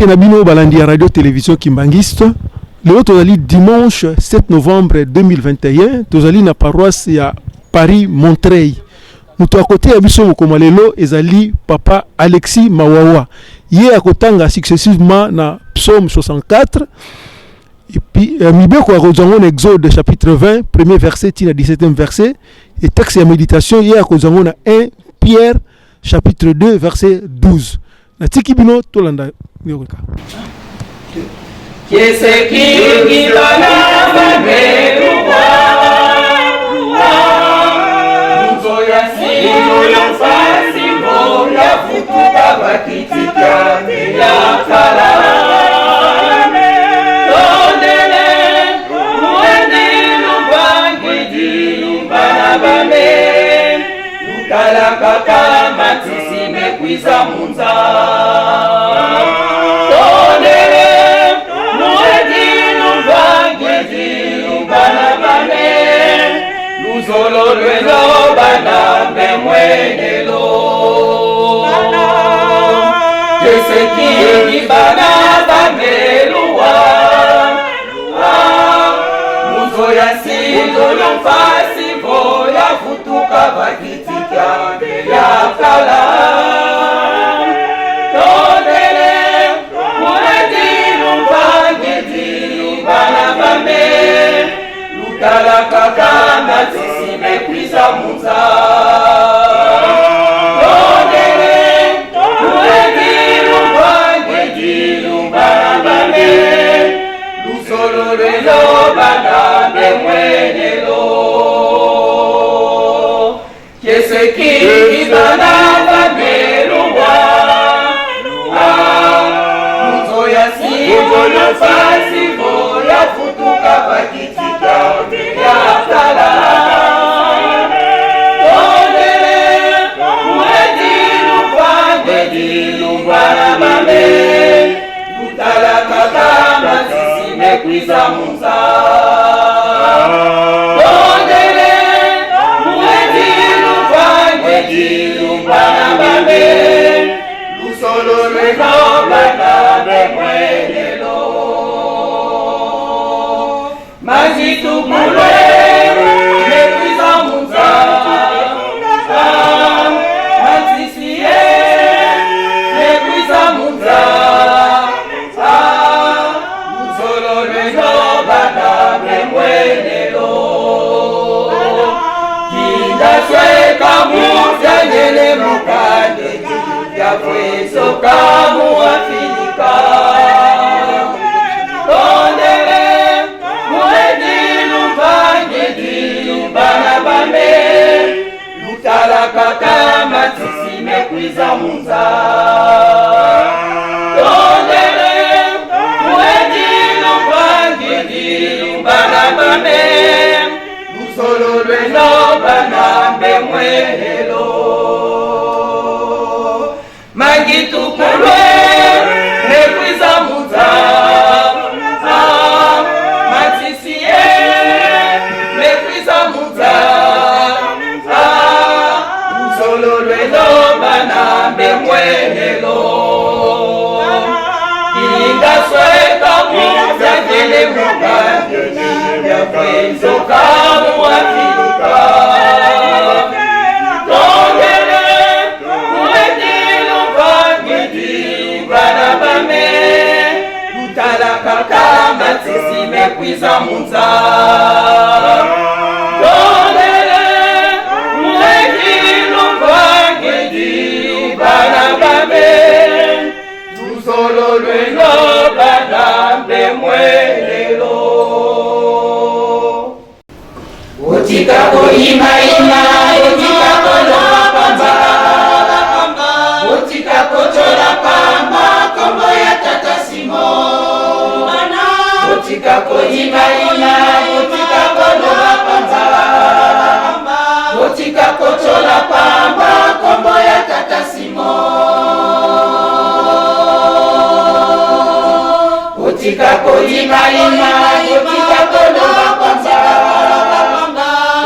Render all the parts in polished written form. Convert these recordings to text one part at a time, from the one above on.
Mbote na bino balandi ya radio télévision Kimbanguiste. Lelo tozali dimanche 7 novembre 2021, tozali na paroisse ya Paris Montreuil. Moto akoteya biso mokoma lelo ezali papa Alexis Mawawa. Ye akotanga successivement na psaume 64 et puis mibeko akozwa yango na Exode chapitre 20 premier verset ti na 17e verset, et texte ya méditation ye akozwa yango na 1 Pierre chapitre 2 verset 12. Natiki bino tolanda yoka.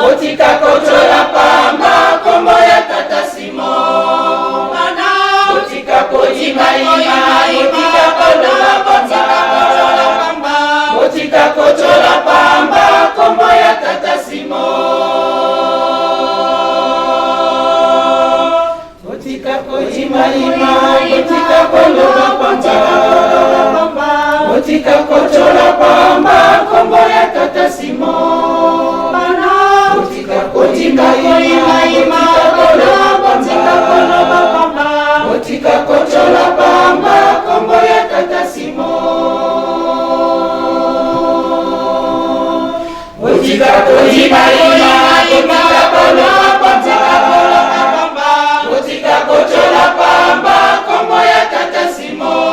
Otika kochola pamba kombo ya tata Simon. Otika koyimayima, otika koloba. koyimayima, botika koloba pamba, botika kotyola pamba kombo ya tata Simon. Botika koyimayima, botika koloba pamba, botika kotyola pamba kombo ya tata Simon. Botika koyimayima, botika koloba pamba, botika kotyola pamba kombo ya tata Simon.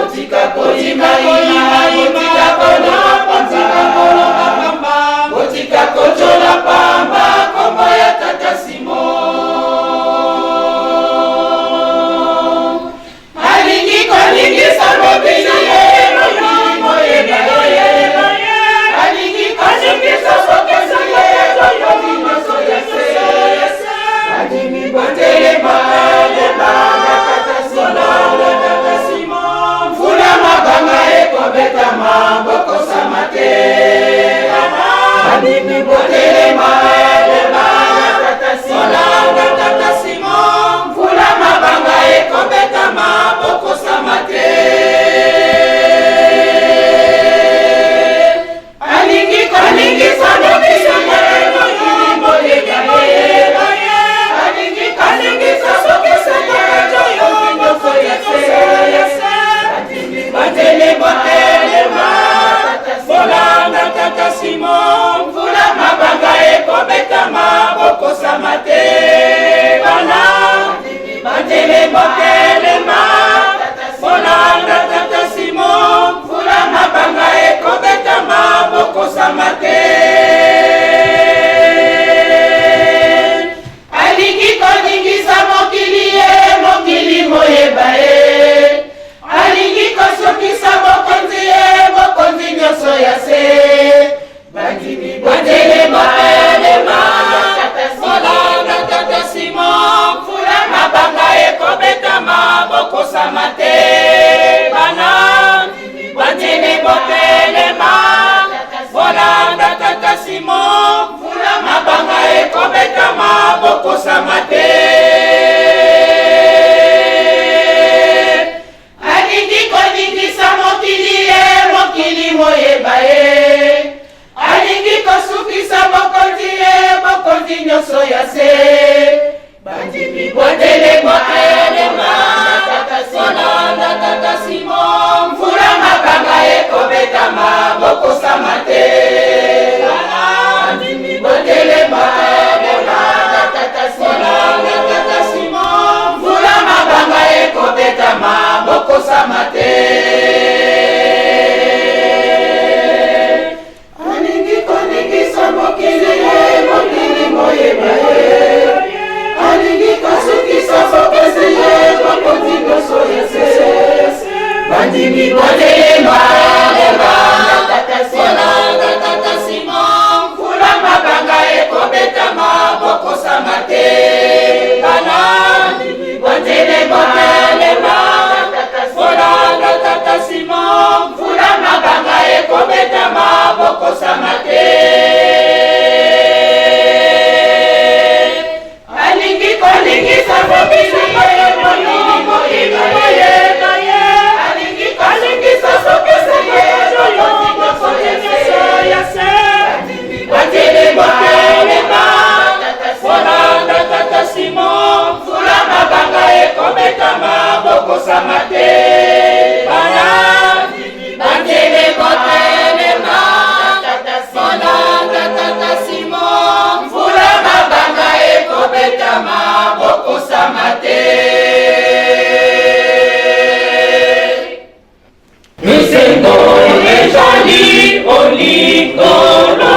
Botika koyimayima, botika koloba pamba, botika kotyola pamba kombo ya tata Simon. Alingi koningisa mokili ye, mokili moyeba ye. Alingi kosukisa bokonzi ye, bokonzi nyonso ya se. Bandimi botelema, bolanda tata Simon. Mvula mabanga ekobetama, bokosama te. Bandimi botelema, bolanda tata Simon. Mvula mabanga ekobetama, bokosama te. Alingi koningisa mokili ye, mokili moyeba ye. Alingi koningisa sokisa ye, bokonzi nyonso ya se. Bandimi botelema, bolanda tata Simon. Mvula mabanga ekobetama, bokosama te. Bana batelema, telema, bolanda tata Simon. Mvula mabanga ekobetama, bokosama te. Alingi koningisa mokili ye, mokili moyeba ye. Alingi kosukisa bokonzi ye, bokonzi nyonso ya se. Bandimi botelema, bolanda tata Simon. Mvula mabanga ekobetama, bokosama te. Bana bandimi botelema, bolanda tata Simon. Mvula mabanga ekobetama, bokosama te. Alingi koningisa mokili ye, mokili moyeba ye. Alingi kosukisa bokonzi ye, bokonzi nyonso ya se. Bandimi botelema, bolanda tata Simon. Mvula mabanga ekobetama, bokosama te. Bandimi botelema, bolanda tata Simon. Mvula mabanga ekobetama, bokosama te. Alingi koningisa mokili ye, mokili moyeba ye. Alingi kosukisa bokonzi ye, bokonzi nyonso ya se. Bandimi botelema, bolanda tata Simon. Mvula mabanga ekobetama, bokosama te. Bana botelema, bolanda tata Simon. Mvula mabanga ekobetama, bokosama te. Alingi koningisa mokili ye, mokili moyeba ye. Alingi koningisa sokisa ye, bokonzi nyonso ya se. Bandimi botelema, bolanda tata Simon. Mvula mabanga ekobetama, bokosama te. Bana bandimi botelema, bolanda tata Simon. Mvula mabanga ekobetama, bokosama te. Esengo ezali olikolo,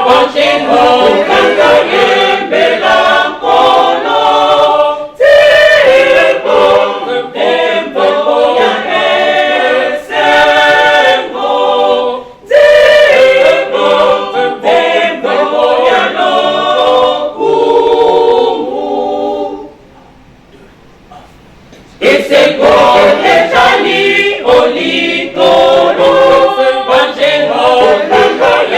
banzembo kaka yembela Nkolo. Nzembo, nzembo ya esengo, nzembo, nzembo ya lokumu. Esengo ezali olikolo, banzembo kaka.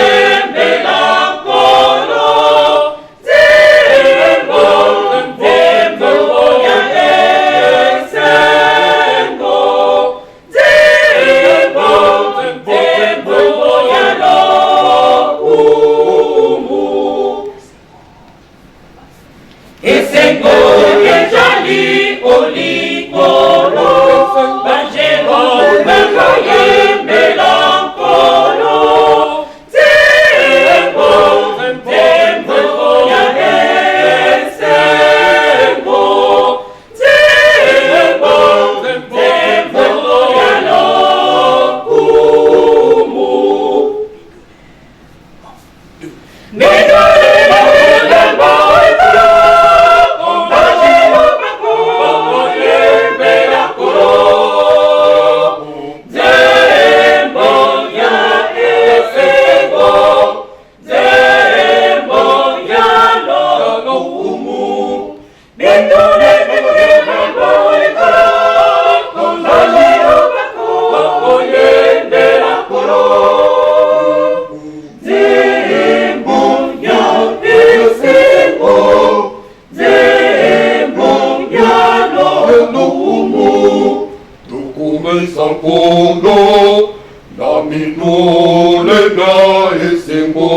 esengo.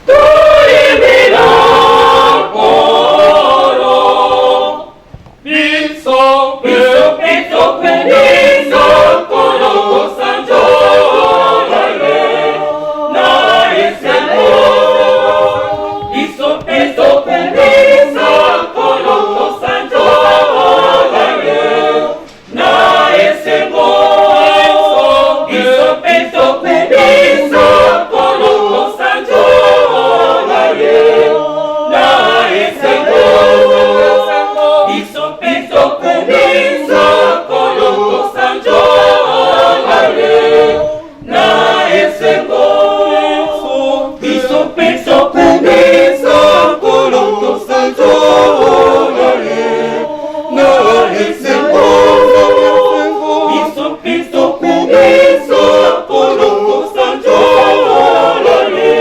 Toyembela Nkolo. Biso mpe tokumisa Nkolo, tosanzola ye na esengo. Biso mpe tokumisa Nkolo, tosanzola ye na esengo. Biso mpe tokumisa Nkolo, tosanzola ye na esengo. Biso mpe tokumisa Nkolo, tosanzola ye na esengo. Biso mpe tokumisa Nkolo, tosanzola ye na esengo. Biso mpe tokumisa Nkolo, tosanzola ye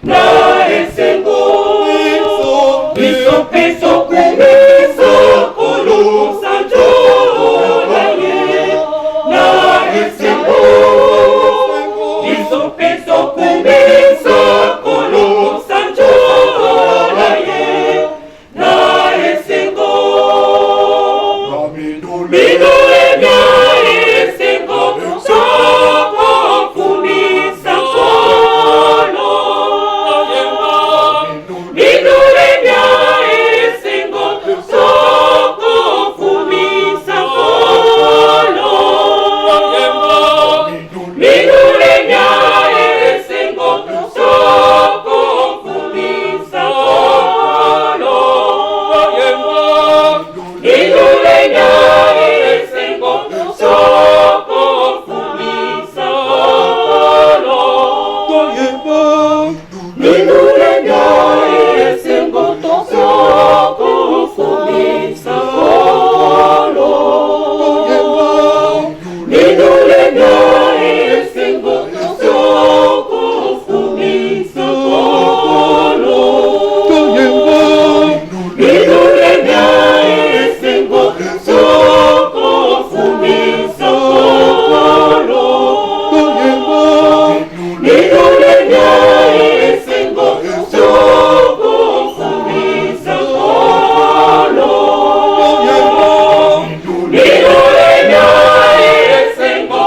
na esengo. Biso mpe tokumisa Nkolo, tosanzola ye na esengo. Biso mpe tokumisa Nkolo, tosanzola ye na esengo. Mindule mya esengo, tokokumisa Nkolo. Mindule mya esengo, tokokumisa Nkolo. Mindule mya esengo, tokokumisa Nkolo. Mindule mya esengo, tokokumisa Nkolo. Mindule mya esengo, tokokumisa Nkolo. Mindule mya esengo, tokokumisa Nkolo. Mindule mya esengo, tokokumisa Nkolo. Mindule mya esengo, tokokumisa Nkolo. Mindule mya esengo,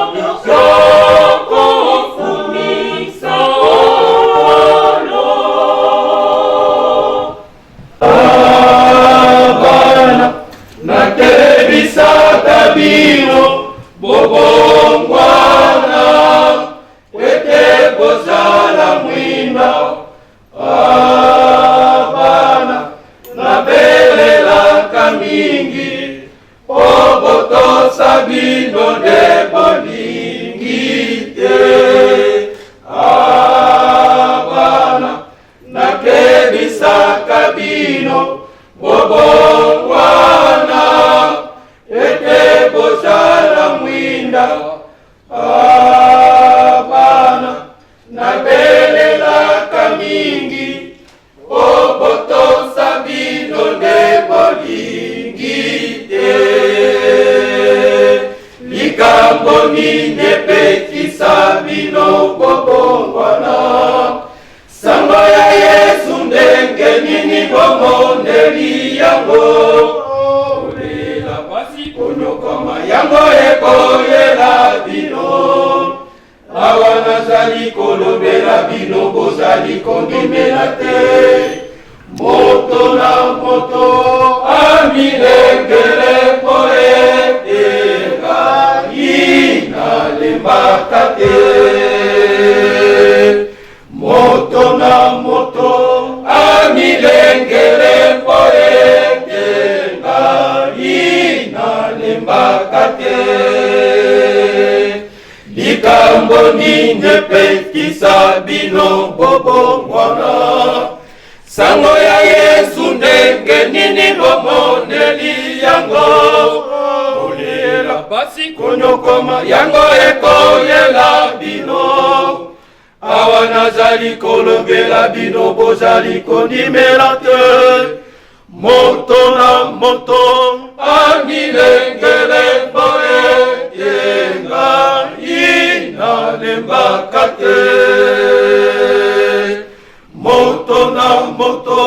tokokumisa Nkolo. Bana, nakebisaka bino bobongwana ete bozala mwinda. Bana, nabelelaka mingi po botosa bino nde bolingi te. Bana, nakebisaka bino bobongwana ete bozala mwinda. Bana, nabelelaka mingi po botosa bino nde bolingi te. Likambo nini epekisa bino bobongwana? Sango ya Yesu ndenge nini bomondeli yango? Kolela, pasi, konyokama, yango ekoyela bino. Awa nazali kolobela bino, bozali kondimela te. Moto na moto amilengele mpo ete ngai nalembaka te. Moto na moto amilengele mpo ete ngai nalembaka te. Likambo nini epekisa bino bobongwana? Sango ya Yesu ndenge nini bomoneli yango? Kolela, pasi, konyokoma, yango ekoyela bino. Awa nazali kolobela bino, bozali kondimela te. Moto na moto amilengele mpo ete ngai. nalembaka te. Moto na moto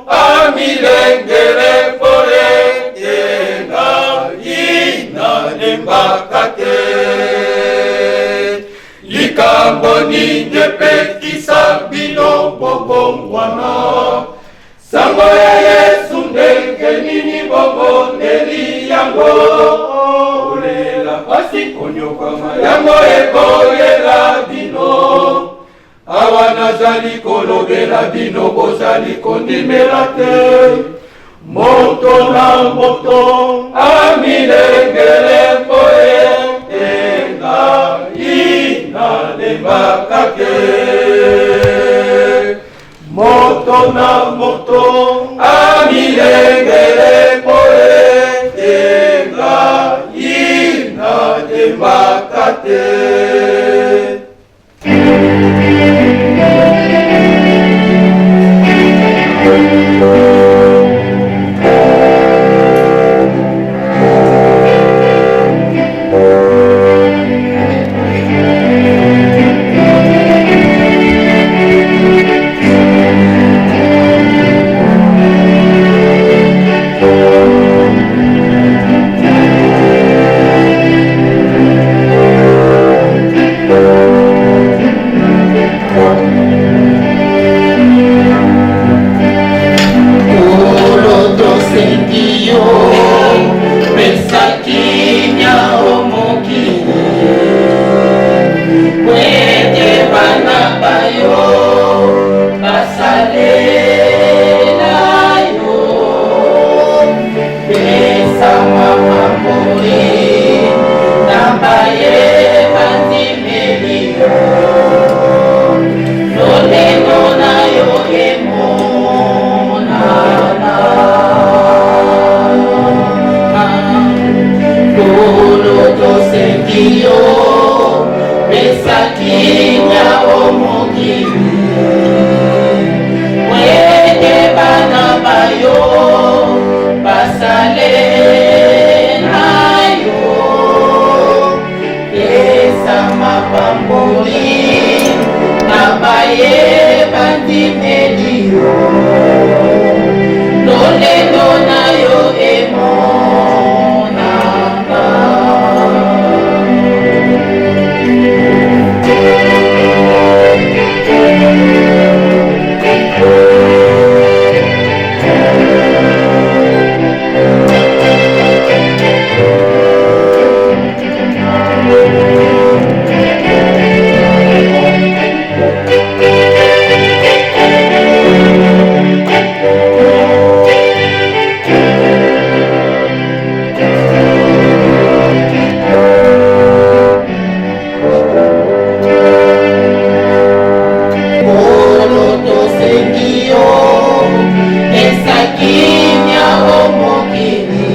amilengele mpo ete ngai nalembaka te. Likambo nini epekisa bino bobongwana? Sango ya Yesu ndenge nini bobondeli yango? Kolela pasi konyokwama yango ekoyela bino. Awa nazali kolobela bino bozali kondimela te. Moto na moto amilengele mpo ete ngai nalembaka te. Moto na moto amilengele mpo ete ngai nalembaka te. Kolo tosengi yo pesa kimia o mokili po ete bana ba yo basalela yo pesa mapamboli na baye bandimeli yo lolendo na yo emonana. Kolo tosengi yo pesa kimia o mokili po ete bana ba yo basalela yo pesa mapamboli na baye bandimeli yo lolendo na yo emonana. Kolo tosengi yo pesa kimia o mokili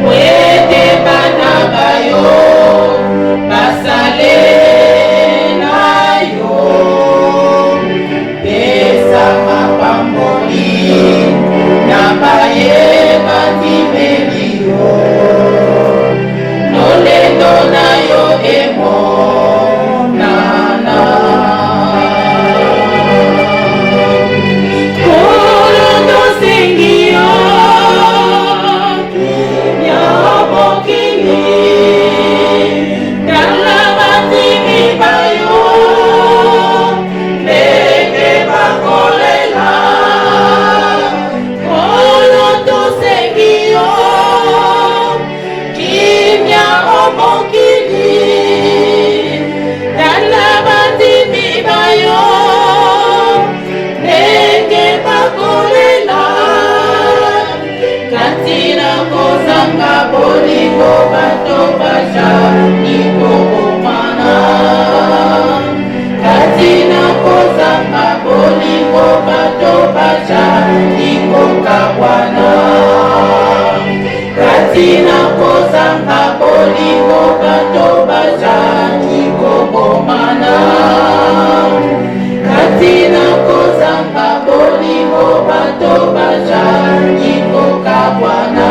po ete bana ba yo basalela yo pesa mapamboli na baye bandimeli yo lolendo na yo emonana. Kolo tosengi yo kimia o mokili tala bandimi ba yo ndenge bakolela. Kolo tosengi yo kimia o mokili tala bandimi ba yo ndenge bakolela. Kati na kozanga bolingo bato bazali kobomana. Kati na kozanga bolingo bato bazali kokabwana. Kati na kozanga bolingo bato bazali kobomana. Kati na kozanga bolingo bato bazali kokabwana.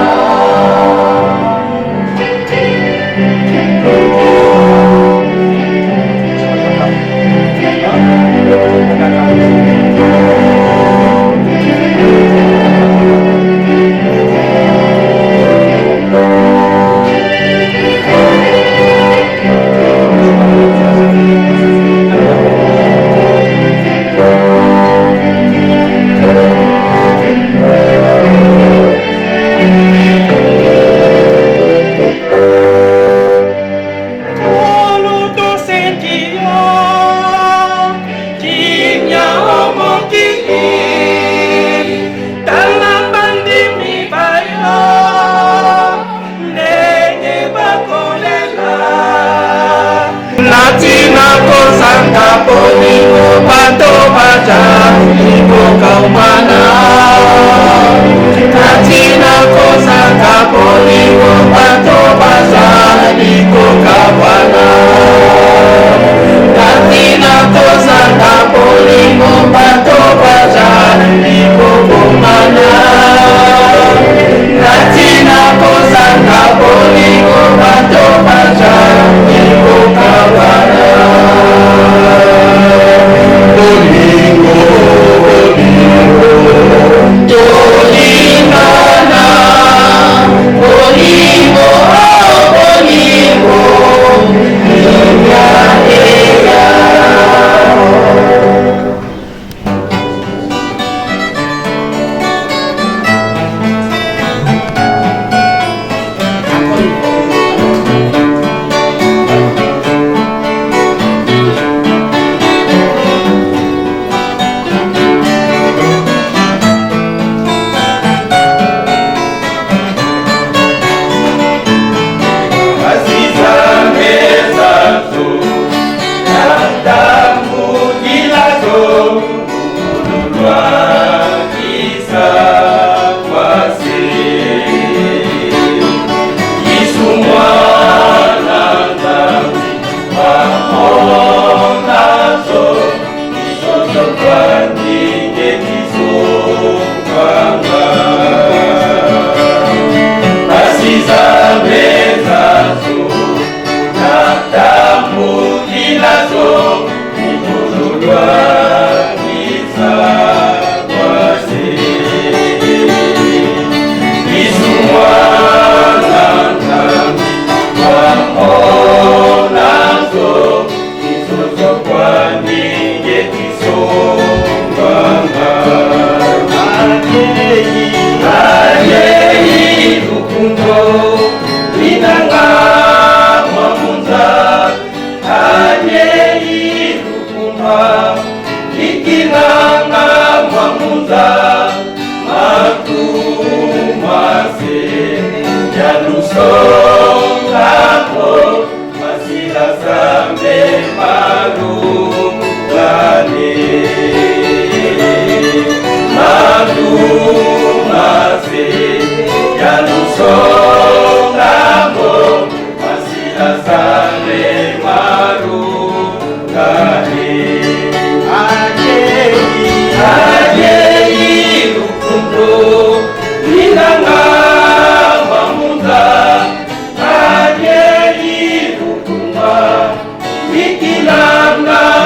Lutumba Ikilanga Mwamunza Matumwase Yalusongambo Masila Sambe Malungane Matumwase Yalusongambo Masila Sambe Malungane Ajeyi Lukundo Lilanga Mamunza Ajeyi Lukumba Mikilanga.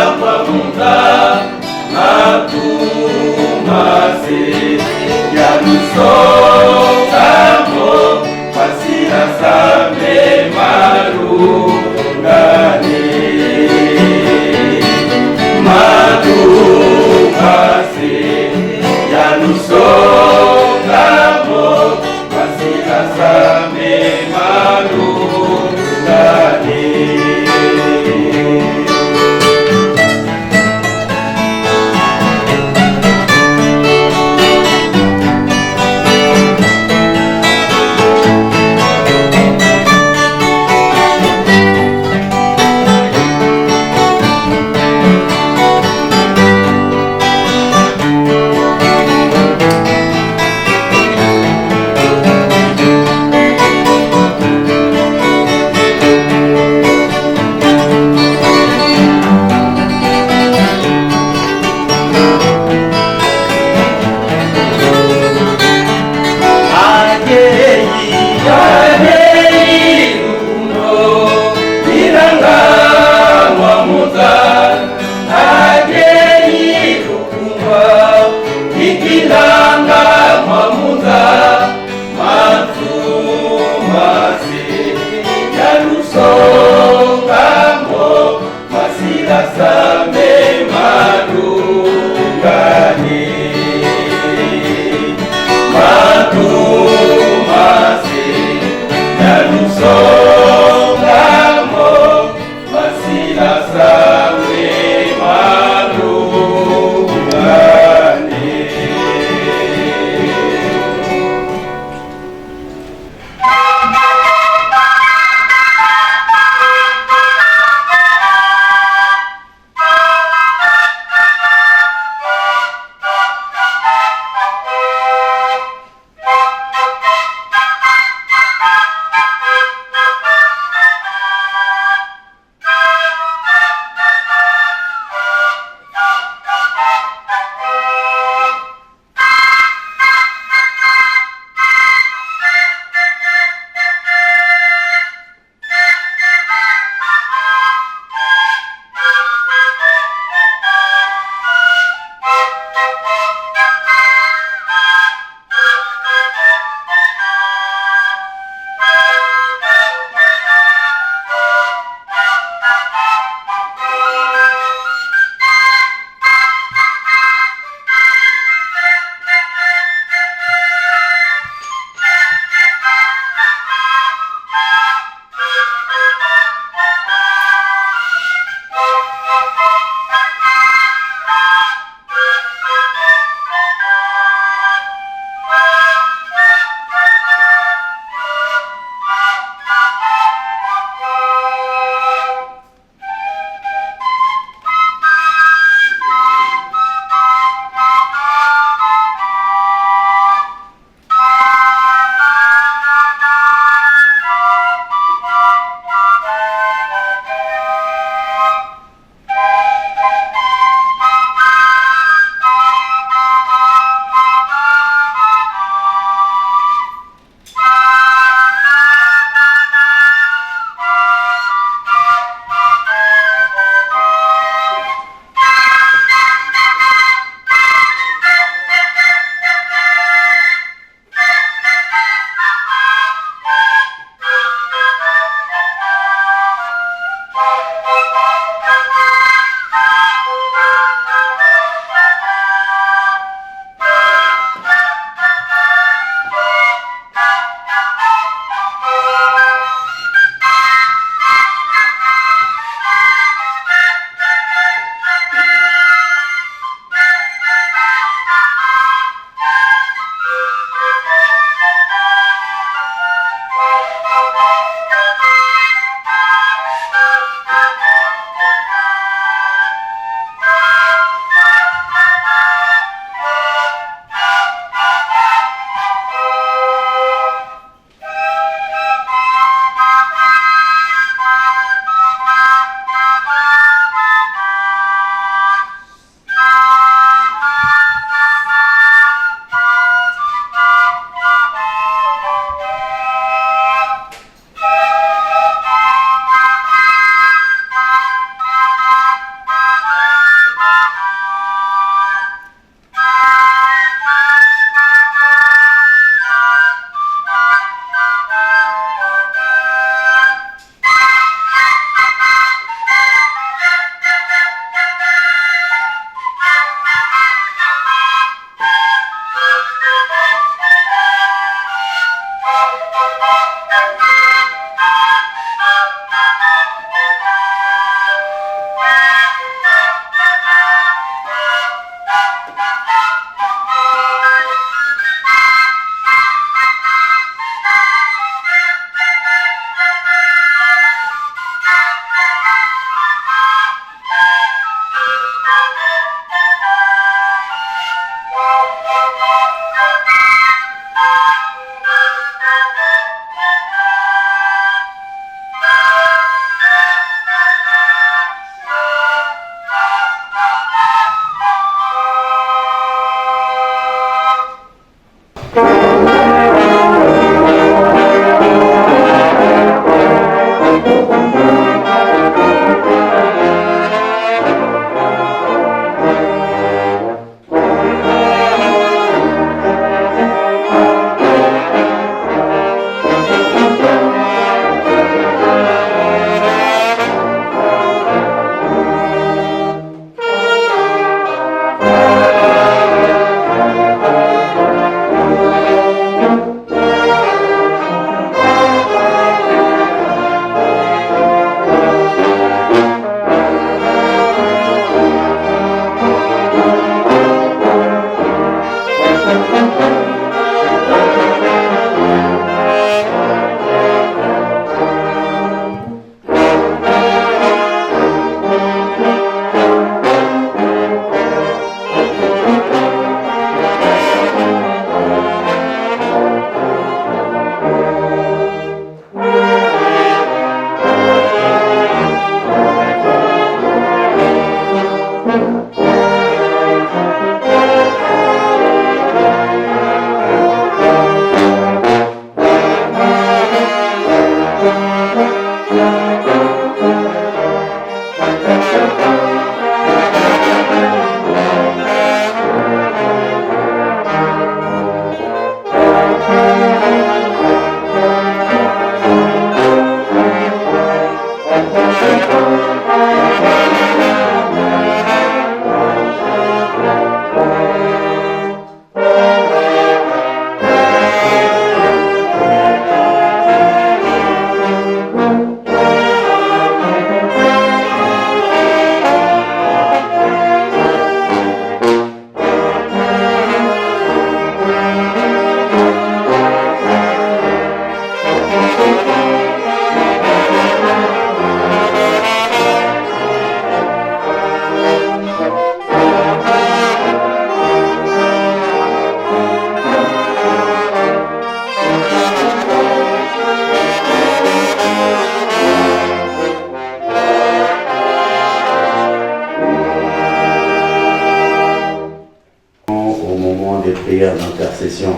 des prières d'intercession.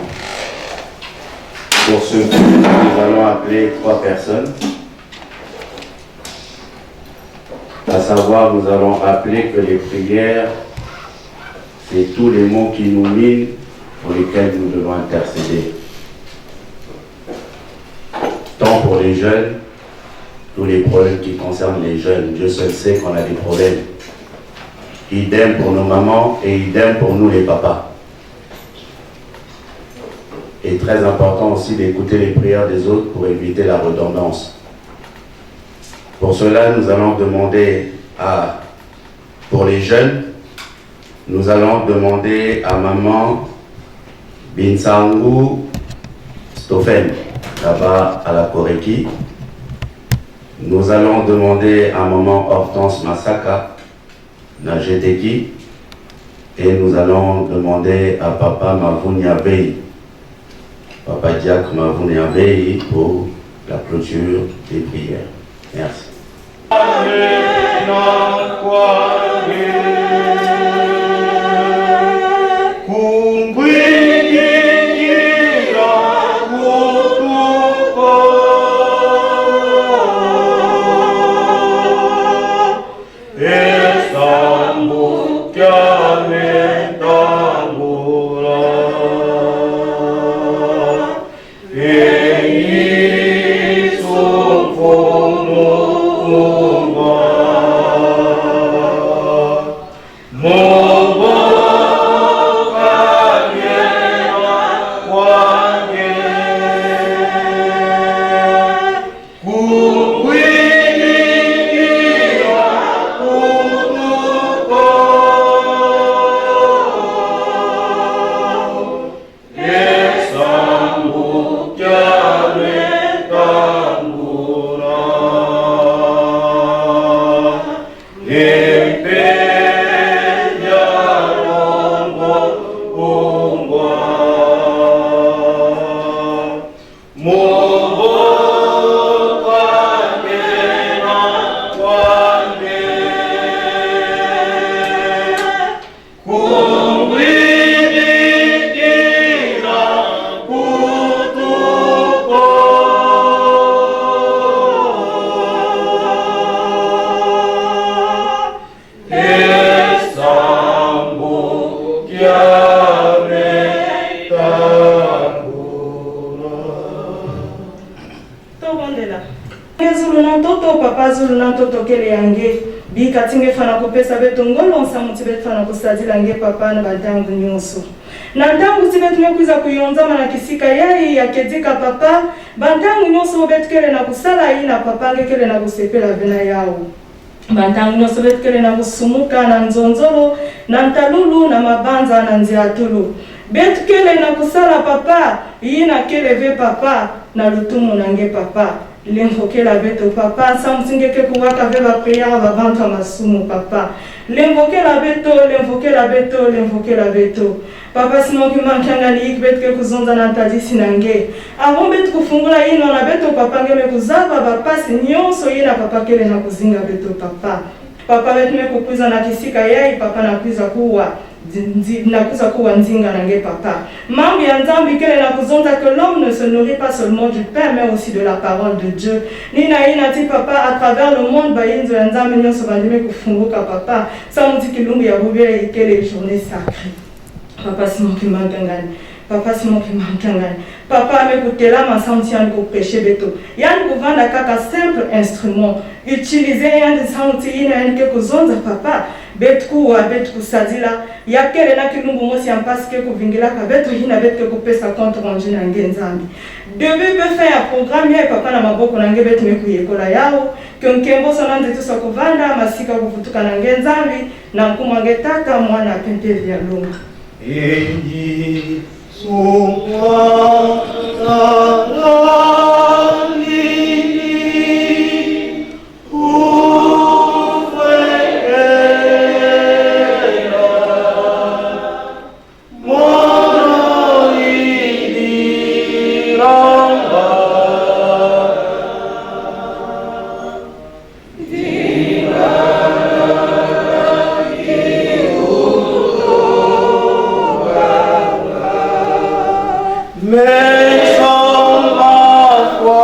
Pour ce nous allons appeler trois personnes. À savoir, nous allons rappeler que les prières, c'est tous les mots qui nous minent pour lesquels nous devons intercéder. Tant pour les jeunes, tous les problèmes qui concernent les jeunes. Dieu seul sait qu'on a des problèmes. Idem pour nos mamans et idem pour nous les papas. Et très important aussi d'écouter les prières des autres pour éviter la redondance. Pour cela, nous allons demander à, pour les jeunes, nous allons demander à maman Binsangu Stoffen, là-bas à la Koreki. Nous allons demander à maman Hortense Masaka, na Geteki. Et nous allons demander à papa Mavounia Bey, papa Diacre Mavounia Bey, pour la clôture des prières. Merci. Tobondela. Nge zulu na ntoto papa zulu na ntoto kele ya nge bika ti nge fana kopesa beto ngolo nsamu ti beto fana kosadila nge papa na bantangu nyonso na ntangu ti beto nge kuiza kuyonzama na kisika yai ya kedika papa bantangu nyonso beto kele na kusala yi na papa nge kele na kosepela ve na yawo bantangu nyonso beto kele na kusumuka na nzonzolo na ntalulu na mabanza na nziatulu beto kele na kusala papa yi na kele ve papa na lutumu na nge papa lemvokela beto papa nsambu ti nge ke kuwaka ve bapriere babantu ya masumu papa lemvokela beto lemvokela beto lemvokela beto papa Simon Kimbangu Kiangani yiki beto ke kuzonza na ntadisi na nge avant beto kufungula ino na beto papa nge me kuzaba bapasi nyonso ye na papa kele na kuzinga beto papa papa beto me kukwiza na kisika yai papa na kwiza kuwa nakuza kuwa nzinga na nge papa mambo ya Nzambe kele na kuzonza que l'homme ne se nourrit pas seulement du pain mais aussi de la parole de Dieu nina ina ti papa à travers le monde bayinzo ya Nzambe nyonso bandimi kufunguka papa samuti kilungu ya bubele ikele journée sacrée papa Simon Kimbangu Kiangani papa Simon Kimbangu Kiangani papa amekutelama samuti yani kuprêcher beto yani kuvanda kaka simple instrument utiliser yani samuti ina yani ke kuzonza papa betu kuwa betu kusadila yakele na kilumbu mosi ya mpasi ke kuvingilaka betu hina betu ke kupesa compte rendu na nge Nzambe début pe fin ya programme ya papa na maboko na nge betu me kuyekola yao ke nkembo so na nzetu so kuvanda masika kuvutuka na nge Nzambe na nkumu nge tata mwana pempe vya lunga. Eyi sungwa lili ufekela mono iliramba. Mais sans ma foi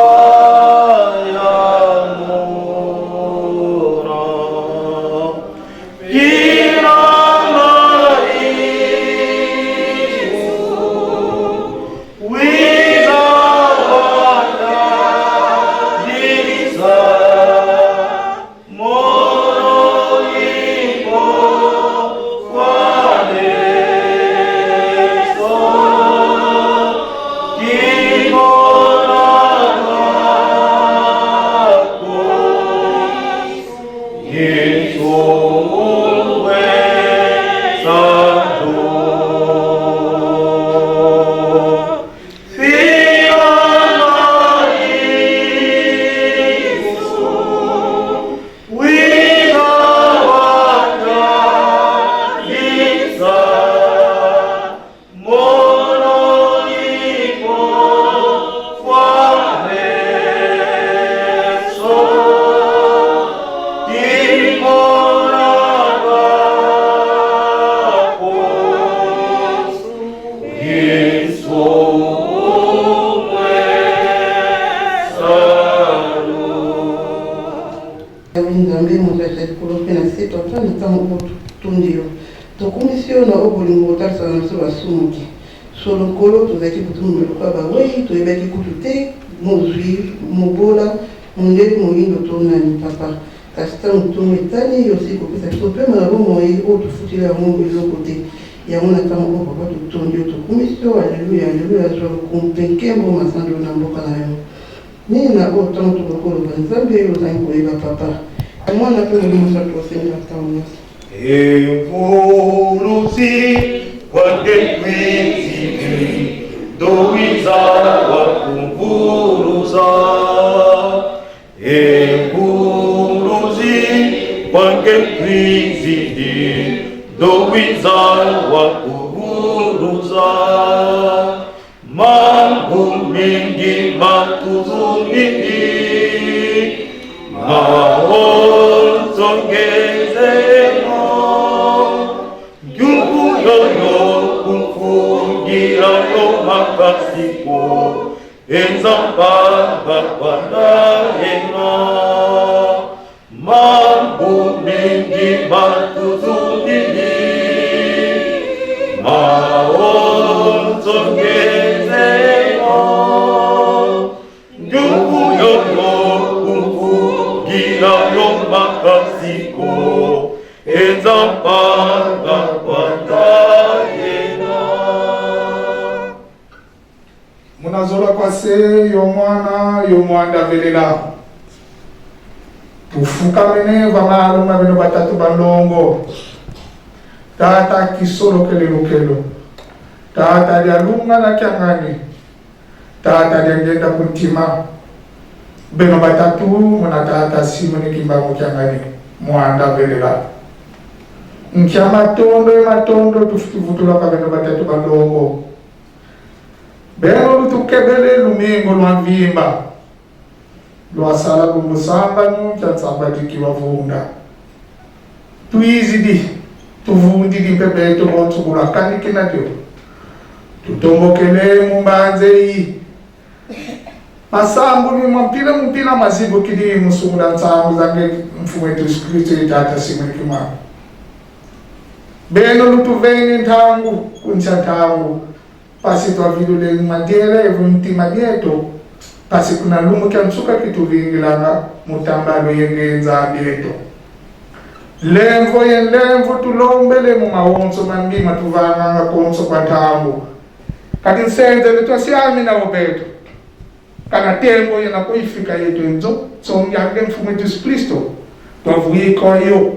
Nzambe moto ya likolo mpe na se, Papa, na ntango oyo totondi yo, tokumisi yo na oyo bolingo botalisaka na biso basumuki. Solo Nkolo, tozalaki kotumba lokola bawei, toyebaki kutu te mozwi, mobola, mondele, moyindo to nani, Papa. Kasi ntango ntongo etani, yo osili kopesa biso mpema na bomoi oyo tofuteli yango eloko te. Yango na ntango oyo, Papa, totondi yo, tokumisi yo. Aleluya, aleluya, zwa lokumu mpe nkembo masando na mboka na yo. Nini na oyo ntango tokoki koloba, Nzambe, yo ozangi koyeba, Papa, Mwana mpe Molimo Santu osengela ntango nyonso. Evolusi kwake kwizidi dowiza wakumburuza Evolusi kwake kwizidi dowiza wakumburuza Mambo mingi matuzungidi maonzongezemo Gyukuyoyo kumfungirayo makasiko enzambamba kwanaena Mambo mingi matuzungidi maonzongezemo Gyukuyoyo kumfungirayo makasiko enzambamba kwanaena Munazola kwase yo mwana yo mwanda velela tufukamene vamaluma beno batatu balongo tata kisolokele lukelo tata lyalunga na kyangani tata lyangenda kuntima beno batatu muna tata simoni kimbangu kyangani mwanda velela nkya matondo e matondo tufutuvutulaka beno batatu balongo beno lutukebele lumingo lwa mvimba lwasala lumusambanu kya nsambadikiwa vunda tuizidi tuvundidi mpe beto bonso bulwakaniki nadyo tutombokele mumbanzeyi masambu ni mwampila mumpila mazibu kidi musungula nsangu zange mfumu wetu Yesu Kristo itata simoni kimwana beno lutuveni ntangu kuncha ntangu pasi twaviluleni madiela evu ntima dieto pasi kuna lumu kya nsuka kituvingilanga mutambalo yenge nzambi eto lemvo ye lemvo tulombele mu maonso mangima tuvanganga konso kwa ntangu kati nsenzele twasiami na obeto kana tembo yena kuifika yetu enzo tsonyange mfumu wetu Yesu Kristo twavuyika yo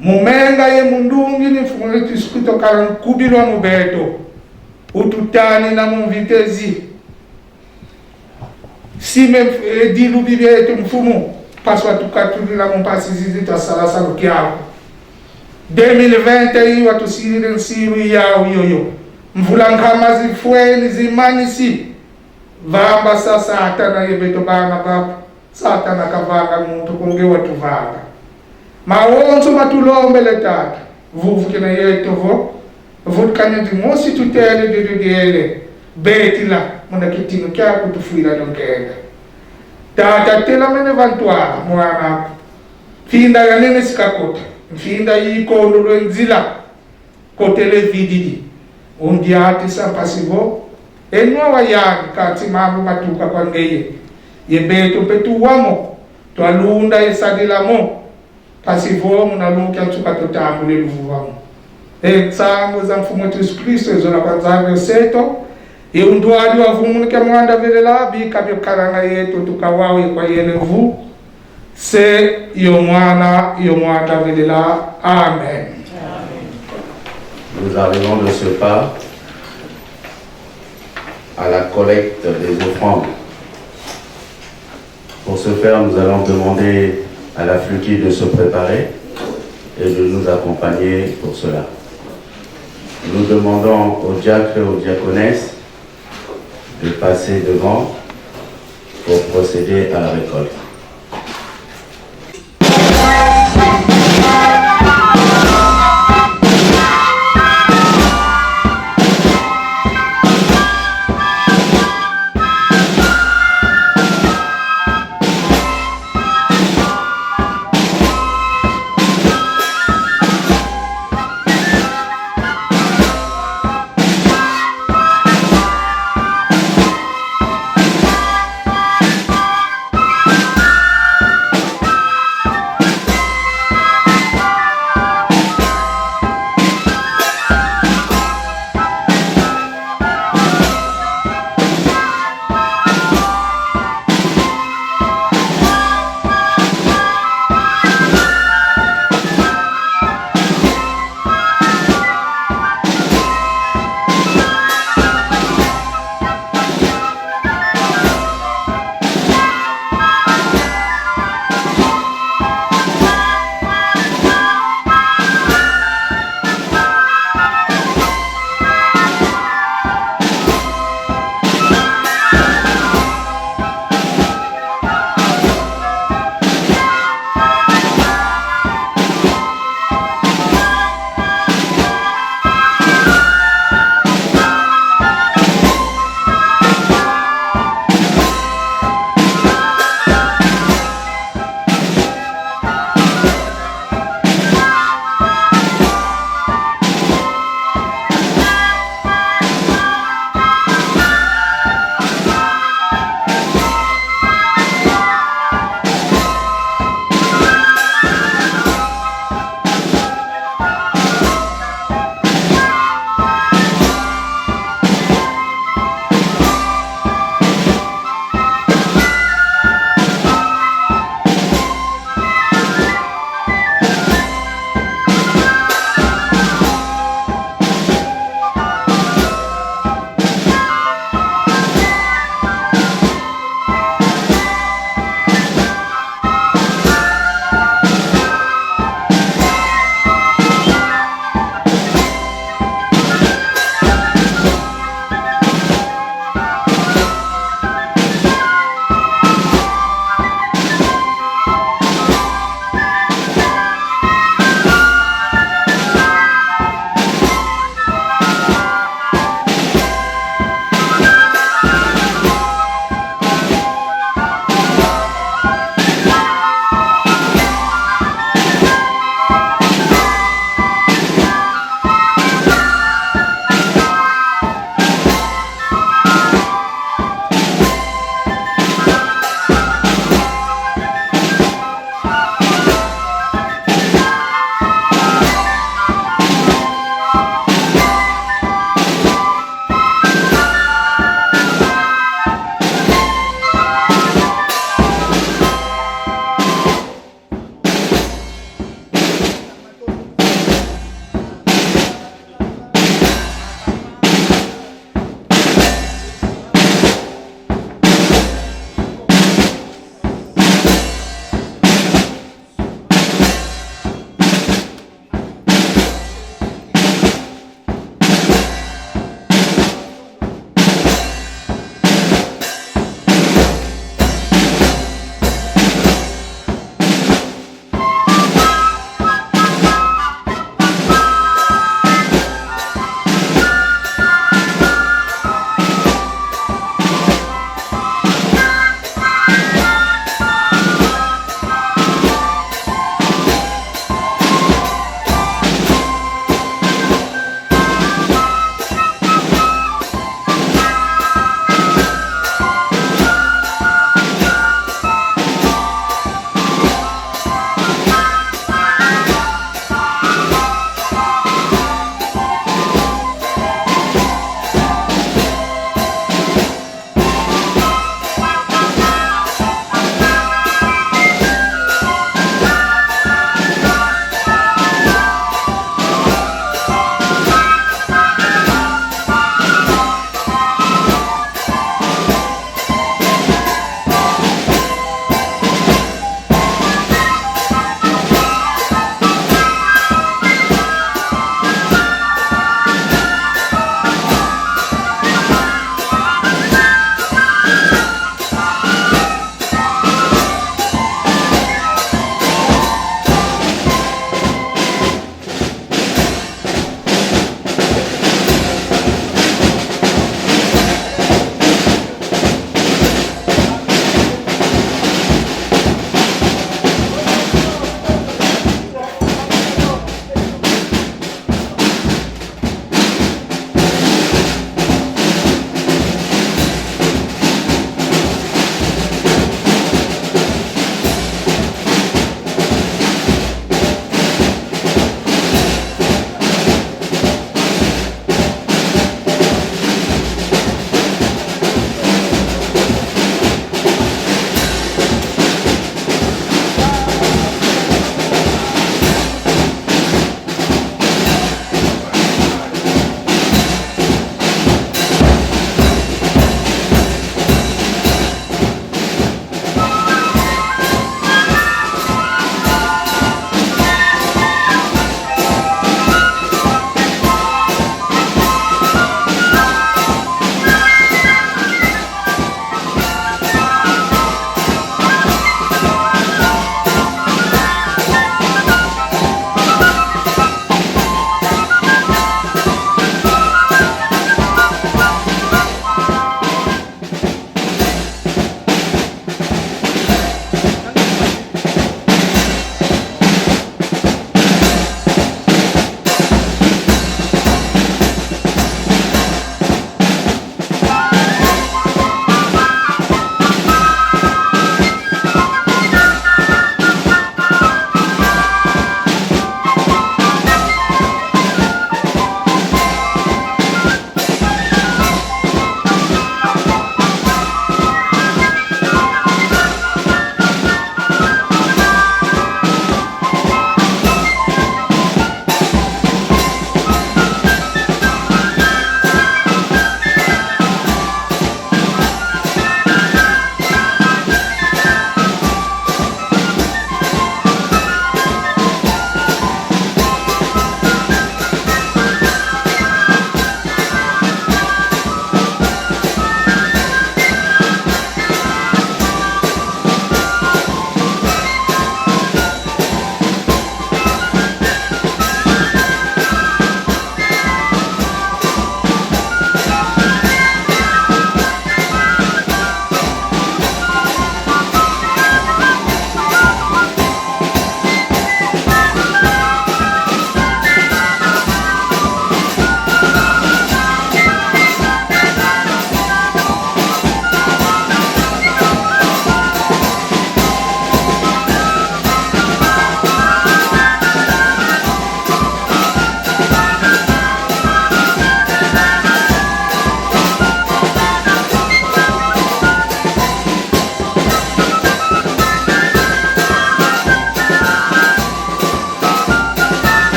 mumenga ye mundungi ni mfumu wetu Yesu Kristo kala nkubilwa mubeto ututani na mumvitezi sime edilubi byetu mfumu paswa tukatulila mumpasi zizi twasalasa lukyako 2020 iyi watusilile nsilu yawo yoyo mvula nkhama zifweni zimanisi vamba sa satana yebeto bana bapa satana kavanga muntu kunge watuvanga mawonso matulombele tata vuvukina yeto vo vutkanya dimosi tutele dididiele Betila muna kitino kya kutufuila lonkenda. Tata tela mene vantwala mwanako. Mfinda ya nene sikakota. Mfinda yikondo lwenzila kotele vididi. Undiati sampasivo. Enwa wayangi kati mambo matuka kwa ngeye. Yebeto petu wamo. Twalunda yesadilamo. Pasivo munaluka tsuka totambule luvuvamo. Etsango za mfumo wetu Yesu Kristo ezola kwa nzambe yoseto. Yeundwali wavumunika mwanda velela bika byokalanga yetu tukawawe kwa yelevu. Se yo mwana yo mwanda velela. Amen. Nous arrivons de ce pas à la collecte des offrandes. Pour ce faire, nous allons demander à la flûte de se préparer et de nous accompagner pour cela. Nous demandons aux diacres et aux diaconesses de passer devant pour procéder à la récolte.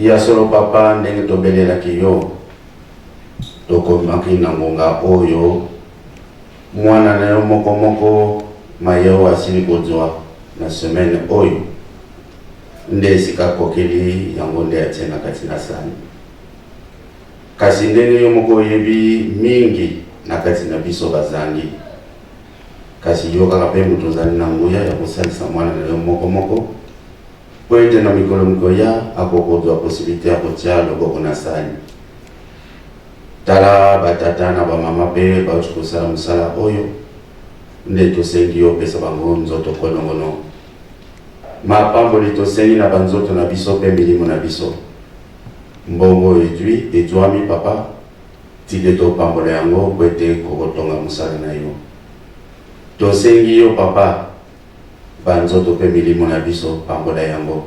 Ya solo Papa, ndenge tobelelaki yo, tokomaki na ngonga oyo mwana na yo moko moko maye oyo asili kozwa na semaine oyo nde esika akokeli yango nde atie na kati na sani. Kasi ndenge yo moko oyebi mingi na kati na biso bazangi, kasi yo kaka mpe moto ozali na nguya ya kosalisa mwana na yo moko moko mpo ete na mikolo mikoya akokozwa posibilite ya kotia loboko na sani. Tala batata na bamama mpe bauti kosala mosala oyo, nde tosengi yo opesa bango nzoto kolongono. Mapamboli tosengi na banzoto na biso mpe milimo na biso. Mbongo oyo ejwi, ejwami, Papa, tika ete opambola yango mpo ete kokotonga mosala na yo. Tosengi yo, Papa, banzoto mpe milimo na biso, pambola yango.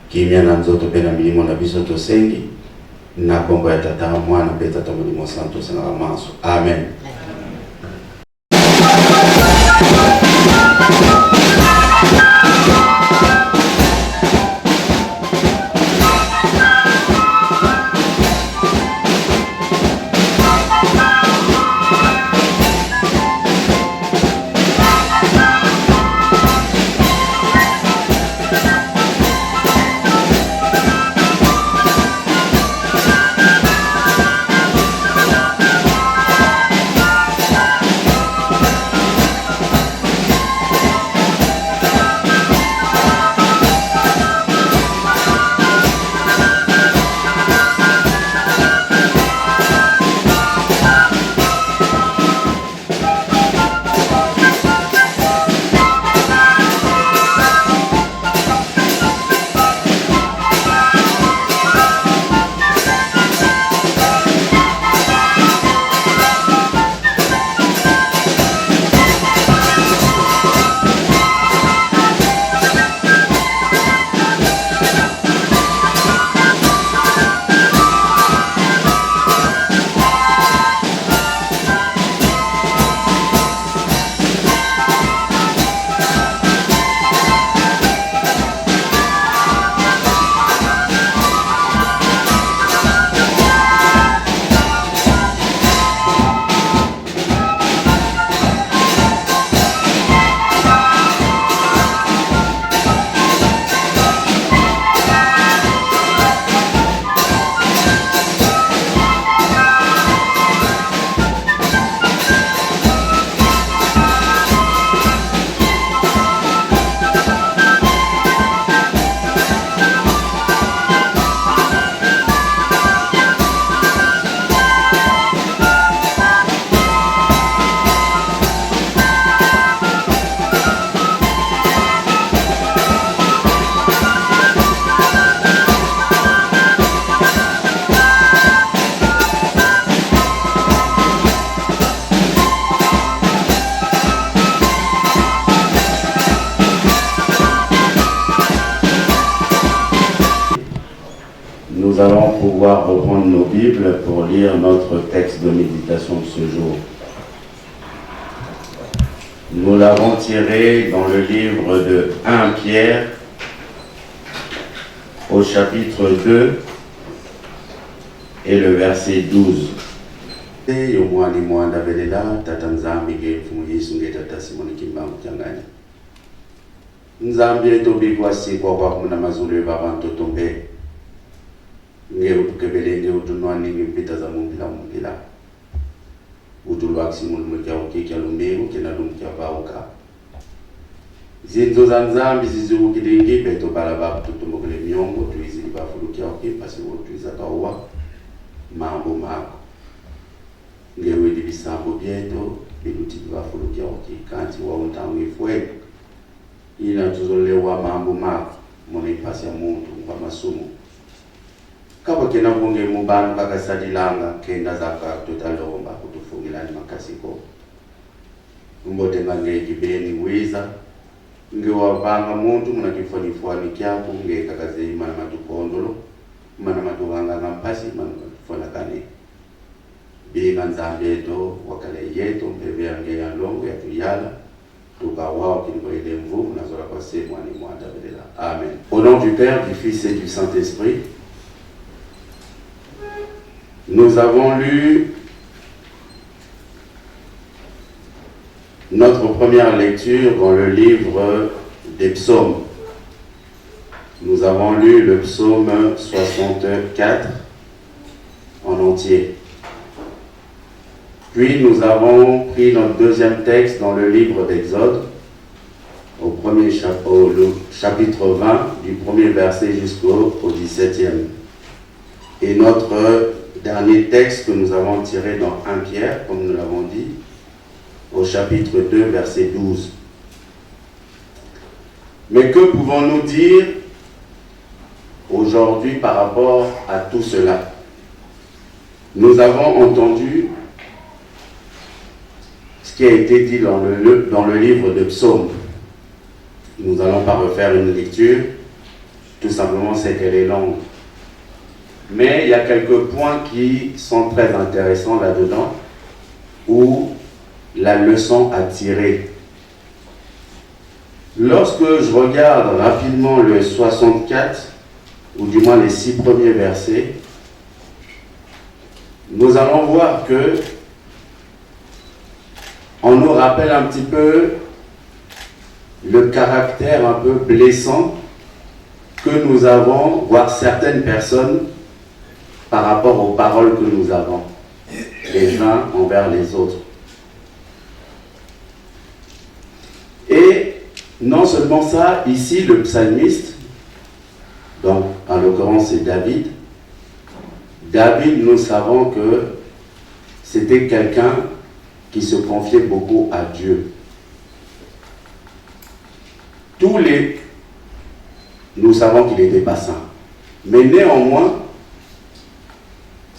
Kimia na nzoto mpe na milimo na biso tosengi na kombo ya Tata, Mwana mpe Tata Molimo Santu tosengaka manso. Amen. Nous allons pouvoir reprendre nos Bibles pour lire notre texte de méditation de ce jour. Nous l'avons tiré dans le livre de 1 Pierre au chapitre 2 et le verset 12. Yo mwani mwanda velela tata Nzambi nge mfumu Yesu nge tata Simoni Kimbangu Kiangani. Nzambi etobikwa sikwa kwa kumuna mazulu ebaba ntoto mpe nge utukebele nge utunwa ningi mpita za mumpila mumpila utulwakisi mulumu kya ukikya lumbingu kena lumu kya bauka zinzo za Nzambi ziziukilingi beto bala bakututumbukile miongo tuizili bafulukya ukimpasi wotuiza kauwa mambo mako ngewili bisambo byeto biluti bafulukya ukikanti wa untangu ifwe ina tuzolewa mambo mako mona ipasi ya muntu ngwa masumu kabo kena bunge mubanu bakasalilanga kenda zaka tutalomba kutufungilani makasiko mbote nge kibeni wiza ngewabanga muntu muna kifanifwani kyako nge kakazei mana matukondolo mana matuhanga ngampasi mana matufona kane binga Nzambe yetu wakale yetu mpeve yange ya longo ya tuyala tukawao kilimbo ile mvumu nazola kwa se mwani mwanda belela. Amen. Au nom du Père, du Fils et du Saint-Esprit. Nous avons lu notre première lecture dans le livre des psaumes. Nous avons lu le psaume 64 en entier. Puis nous avons pris notre deuxième texte dans le livre d'Exode, au, premier au chapitre 20, du premier verset jusqu'au 17e. Et notre dernier texte que nous avons tiré dans 1 Pierre, comme nous l'avons dit, au chapitre 2, verset 12. Mais que pouvons-nous dire aujourd'hui par rapport à tout cela Nous avons entendu ce qui a été dit dans le, dans le livre de Psaume. Nous n'allons pas refaire une lecture, tout simplement c'est qu'elle est longue. Mais il y a quelques points qui sont très intéressants là-dedans, où la leçon à tirer. Lorsque je regarde rapidement le 64, ou du moins les six premiers versets, nous allons voir que on nous rappelle un petit peu le caractère un peu blessant que nous avons, voire certaines personnes, par rapport aux paroles que nous avons, les uns envers les autres. Et non seulement ça, ici le psalmiste, donc en l'occurrence c'est David, David, nous savons que c'était quelqu'un qui se confiait beaucoup à Dieu. Tous les... Nous savons qu'il n'était pas saint. Mais néanmoins,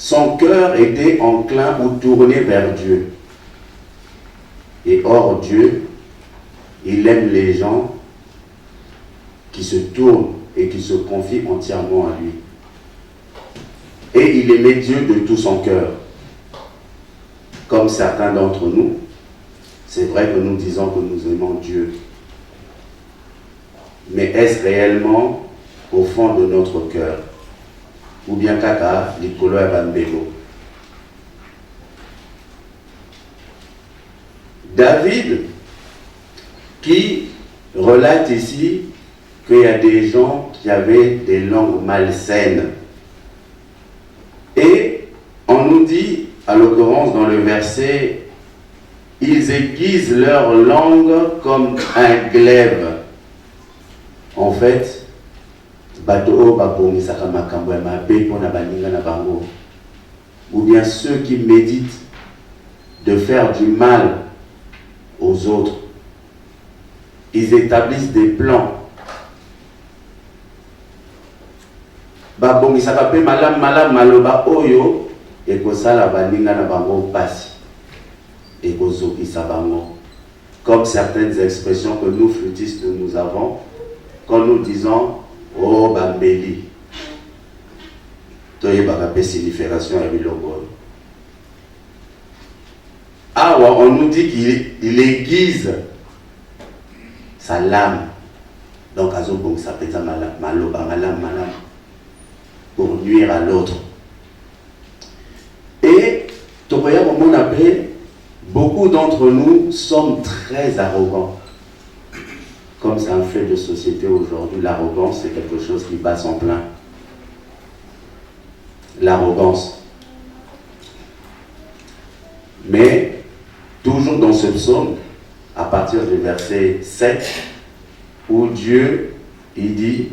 son cœur était enclin ou tourné vers Dieu. Et or Dieu, il aime les gens qui se tournent et qui se confient entièrement à lui. Et il aimait Dieu de tout son cœur. Comme certains d'entre nous, c'est vrai que nous disons que nous aimons Dieu. Mais est-ce réellement au fond de notre cœur Ou bien kaka likolo ya bambebo David, qui relate ici qu'il y a des gens qui avaient des langues malsaines. Et on nous dit, à l'occurrence dans le verset, ils aiguisent leur langue comme un glaive. En fait, bato oyo babongisaka makambo ya mabe mpona baninga na bango ou bien ceux qui méditent de faire du mal aux autres ils établissent des plans babongisaka mpe malamu malamu maloba oyo ekosala baninga na bango mpasi ekozokisa bango comme certaines expressions que nous flûtistes nous avons quand nous disons oh bambeli toyebaka mpe signification ya biloko oyo awa on nous dit qu'il aiguise sa lame donc azobongisa mpenza maloba malamu malamu pour nuire à l'autre et tokoya komona mpe beaucoup d'entre nous sommes très arrogants comme c'est un fait de société aujourd'hui l'arrogance c'est quelque chose qui bat son plein l'arrogance mais toujours dans ce psaume à partir du verset 7 où Dieu il dit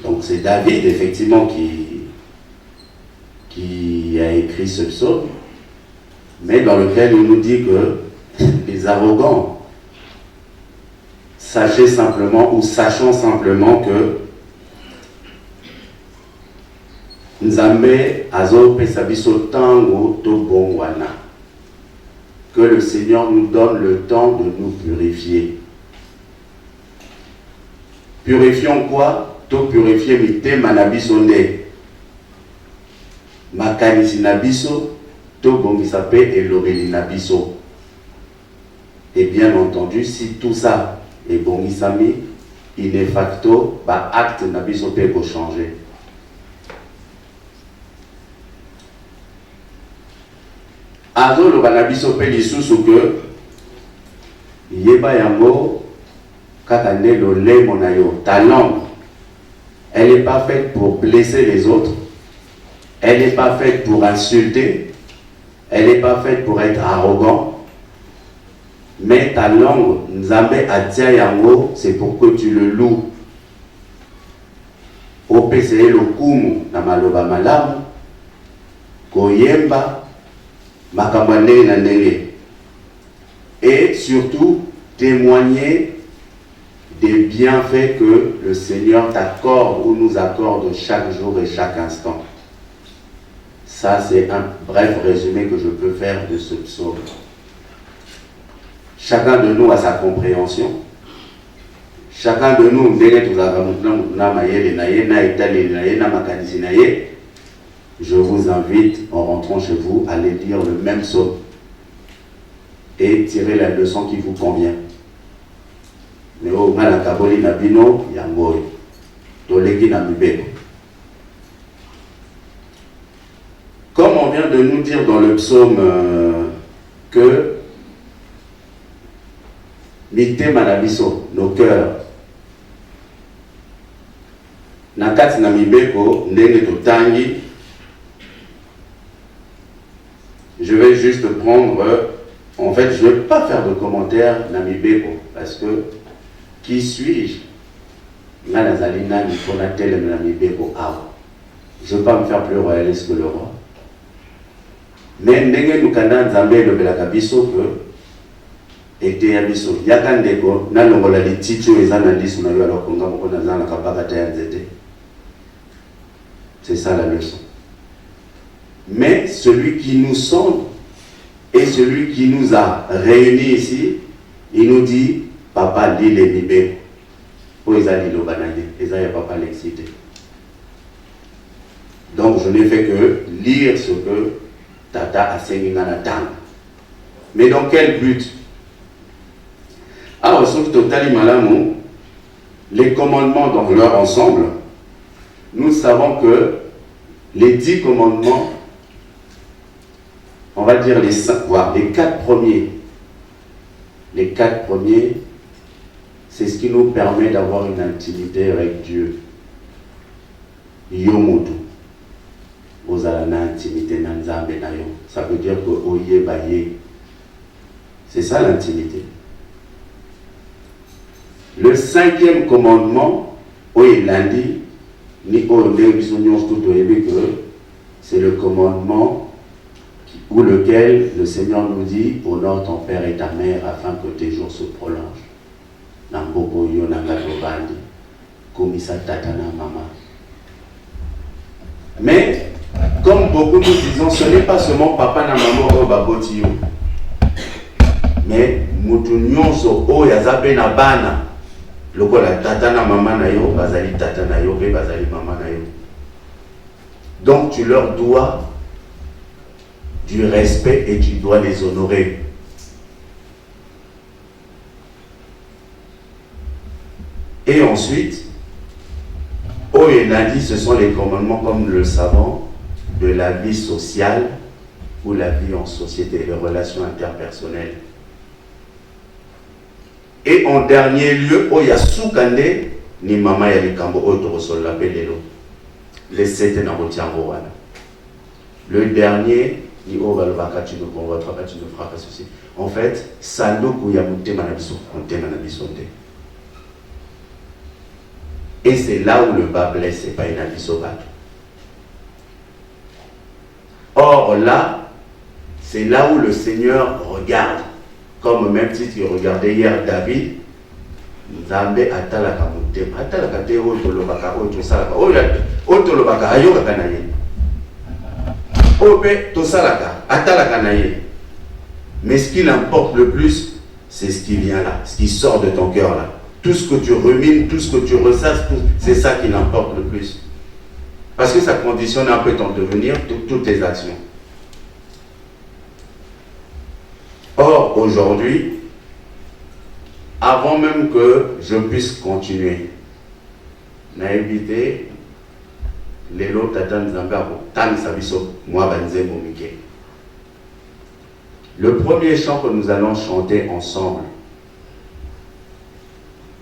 donc c'est David effectivement qui qui a écrit ce psaume mais dans lequel il nous dit que les arrogants sachez simplement ou sachons simplement que Nzambe azopesa biso ntango tobongwana que le Seigneur nous donne le temps de nous purifier. Purifions quoi To purifier mitema na biso nde. Makanisi na biso tobongisa mpe elobeli na biso. Et bien entendu, si tout ça ebongisami, in facto ba acte na biso mpe ekochanger. Azoloba na biso pe lisusu que yeba yango kaka nde lolemo na yo, ta langue, elle est pas faite pour blesser les autres, elle est pas faite pour insulter, elle est pas faite pour être arrogant, mais ta langue, Nzambe atia yango, c'est pour que tu le loues. Opesa ye lokumu na maloba malamu, koyemba, makambo ya ndenge na ndenge. Et surtout, témoigner des bienfaits que le Seigneur t'accorde ou nous accorde chaque jour et chaque instant. Ça, c'est un bref résumé que je peux faire de ce psaume. Chacun de nous a sa compréhension. Chacun de nous, ndenge tozalaka motu na motu na mayele na ye, na etaleli na ye, na makanisi na ye, je vous invite, en rentrant chez vous, à aller lire le même psaume et tirer la leçon qui vous convient. Mais oyo nga nakaboli na bino yango oyo toleki na mibeko. Comme on vient de nous dire dans le psaume que mitema na biso, nos cœurs, na kati na mibeko ndenge totangi, je vais juste prendre, en fait je vais pas faire de commentaire na mibeko parce que qui suis-je? Nga nazali nani mpo natelemela mibeko awa? Je veux pas me faire plus royaliste que le roi. Mais ndenge mokanda Nzambe elobelaka biso que eteya biso, yaka ndeko nalongola lititi oyo eza na liso na yo alors que nga moko naza na kabaka ta ya nzete. C'est ça la leçon. Mais celui qui nous sonde et celui qui nous a réunis ici, il nous dit, papa lis les mibeko. Oyo eza liloba na ye, eza ya papa Alexis te. Donc je n'ai fait que lire ce que tata asengi nga na tanga. Mais dans quel but? Awa soki totali malamu, les commandements dans leur ensemble, nous savons que les 10 commandements, on va dire les 5, voire les 4 premiers, les 4 premiers, c'est ce qui nous permet d'avoir une intimité avec Dieu. Yo moto ozala na intimité na Nzambe na yo, ça veut dire que oyeba ye. C'est ça l'intimité. Le 5e commandement, oyo elandi, ni oyo ndenge biso nyonso tu toyebi que c'est le commandement où lequel le Seigneur nous dit, honore ton père et ta mère afin que tes jours se prolongent. Na mboka oyo na nga tovandi, komisa tata na mama. Mais comme beaucoup nous disons, ce n'est pas seulement papa na maman oyo baboti yo, mais mutu nyonso oyo aza pe na bana lokola tata na mama na yo bazali tata na yo pe bazali mama na yo. Donc tu leur dois du respect et tu dois les honorer. Et ensuite, oyo elandi, ce sont les commandements, comme nous le savons, de la vie sociale ou la vie en société, les relations interpersonnelles. Et en dernier lieu, oyo ya suka nde ni mama ya likambo oyo tokosolola mpe lelo, le sete na kotia yango wana. Le dernier ni oyo balobaka tu ne convoiteras pas, tu ne feras pas ceci. En fait, sanduku ya motema na biso, motema na biso nde. Et c'est là où le bas blesse epai na biso bato. Or là, c'est là où le Seigneur regarde. Comme au même titre qu'il regardait hier David, Nzambe atalaka motema, atalaka te oyo tolobaka, oyo tosalaka, oyo tolobaka ayokaka na ye, oyo mpe tosalaka atalaka na ye. Mais ce qui l'importe le plus, c'est ce qui vient là, ce qui sort de ton cœur là. Tout ce que tu rumines, tout ce que tu ressasses, c'est ça qui l'importe le plus. Parce que ça conditionne un peu ton devenir, toutes tes actions. Or, aujourd'hui, avant même que je puisse continuer, nayebi te lelo tata Nzambe akotangisa biso mwa banzembo mike. Le premier chant que nous allons chanter ensemble.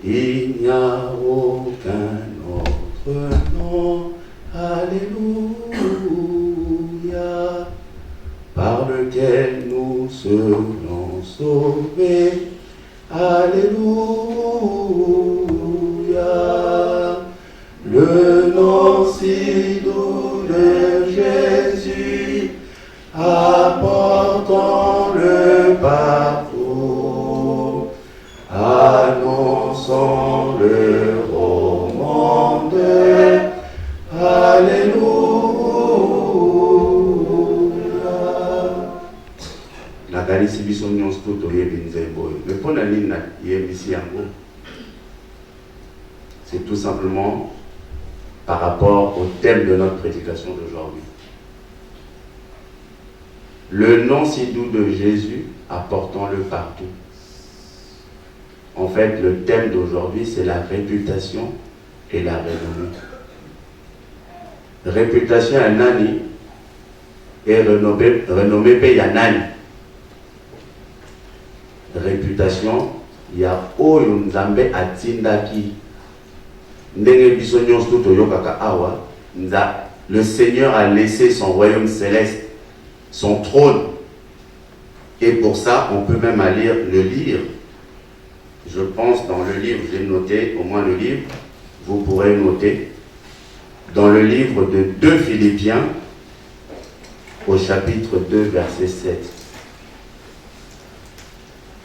Il n'y a aucun autre nom, Alléluia, par lequel nous serons sauvés. Alléluia. Le nom si doux de Jésus, apportons-le partout, annonçons-le au monde. Alléluia. Nakanisi biso nyonso to toyebi nzembo oyo, mais mpo na nini nayebisi yango? C'est tout simplement par rapport au thème de notre prédication d'aujourd'hui. Le nom si doux de Jésus, apportons-le partout. En fait, le thème d'aujourd'hui, c'est la réputation et la renommée. Réputation ya nani et renommée, renommée mpe ya nani? Réputation ya oyo Nzambe atindaki. Ndenge biso nyonso toyokaka awa, nza le Seigneur a laissé son royaume céleste, son trône. Et pour ça, on peut même aller le lire. Je pense dans le livre, j'ai noté au moins le livre, vous pourrez noter, dans le livre de 2 Philippiens, au chapitre 2, verset 7,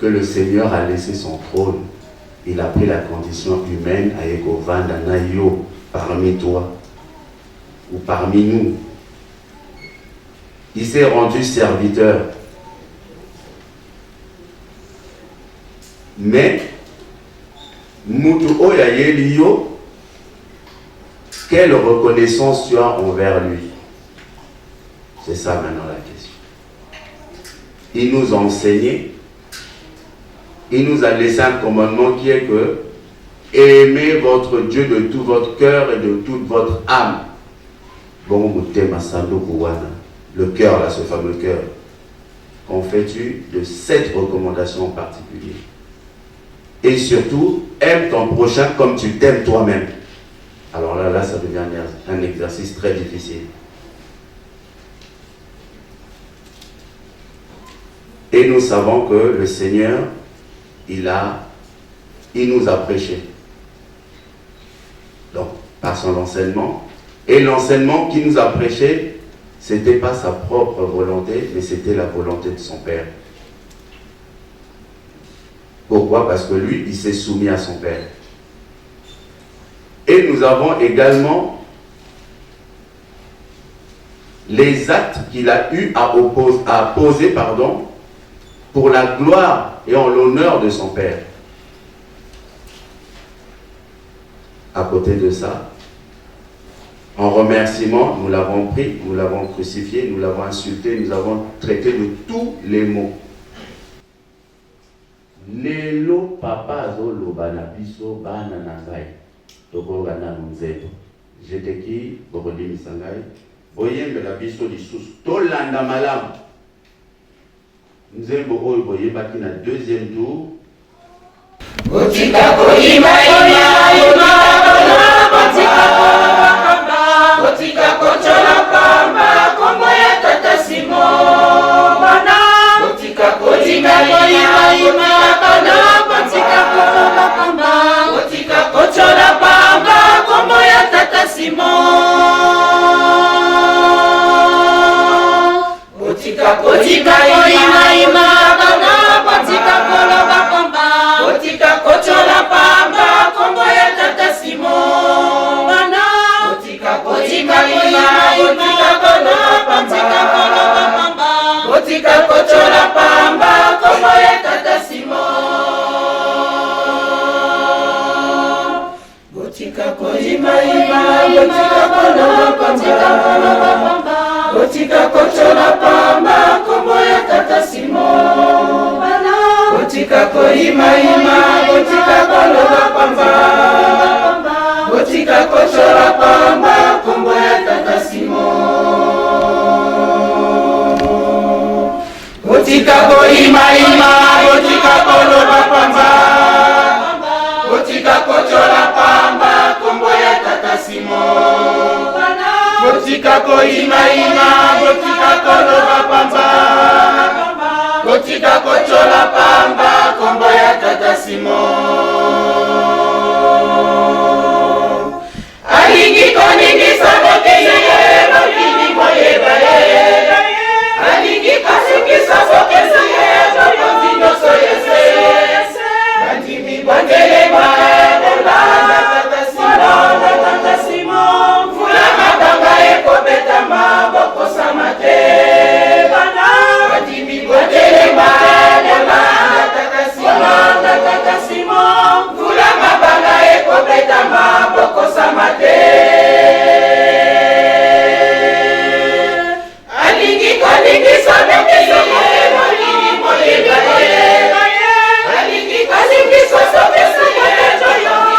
que le Seigneur a laissé son trône. Il a pris la condition humaine aye kovanda na yo, parmi toi ou parmi nous. Il s'est rendu serviteur. Mais, mutu oyo ayeli yo, quelle reconnaissance tu as envers lui? C'est ça maintenant la question. Il nous a enseigné, il nous a laissé un commandement qui est que aimez votre Dieu de tout votre cœur et de toute votre âme. Bon, motema sanduku wana, le cœur là, ce fameux cœur. Qu'en fais-tu de cette recommandation en particulier? Et surtout, aime ton prochain comme tu t'aimes toi-même. Alors là, là, ça devient un exercice très difficile. Et nous savons que le Seigneur, il nous a prêché. Donc, par son enseignement. Et l'enseignement qu'il nous a prêché, ce n'était pas sa propre volonté, mais c'était la volonté de son Père. Pourquoi? Parce que lui, il s'est soumis à son Père. Et nous avons également les actes qu'il a eu à poser, pardon, pour la gloire et en l'honneur de son Père. À côté de ça, en remerciement, nous l'avons pris, nous l'avons crucifié, nous l'avons insulté, nous avons traité de tous les maux. Lelo papa azoloba na biso, bana na ngai, tokoyoka nanu nzembo jeteki, bokondimisa ngai, boyembela biso lisusu, tolanda malamu nzembo oyo boyembaki na deuxième tour. Botika koyimayima, botika kolobakamba, botika kotyola pamba kombo ya tata Simo bana. Botika koyimayima bana, botika koloba pamba, botika kotyola pamba kombo ya tata Simo. Botika koyimayima bana, botika koloba pamba, botika kotyola pamba kombo ya tata Simo bana. Botika koyimayima bana, botika koloba pamba, botika kotyola pamba kombo ya tata Simo. Botika koyimayima, botika koloba pamba, botika kotyola pamba kombo ya tata Simo bana. Botika koyimayima, botika koloba pamba, botika kotyola pamba kombo ya tata Simo. Botika Botika koyimayima, botika koloba pamba, botika kotyola pamba kombo ya tata Simon. Botika koyimayima, botika koloba pamba, botika kotyola pamba kombo ya tata Simon. Alingi koningisa mokili ye, mokili moyeba ye. Alingi kosukisa bokesi ye, bokonzi nyonso ya se. Bandimi botelema, bolanda tata Simon. Mvula mabanga ekobetama, bokosama te. Bandimi botelema, bolanda tata Simon. Mvula mabanga ekobetama, bokosama te. Alingi koningisa mokili ye, mokili moyeba ye. Alingi kosukisa bokesi ye,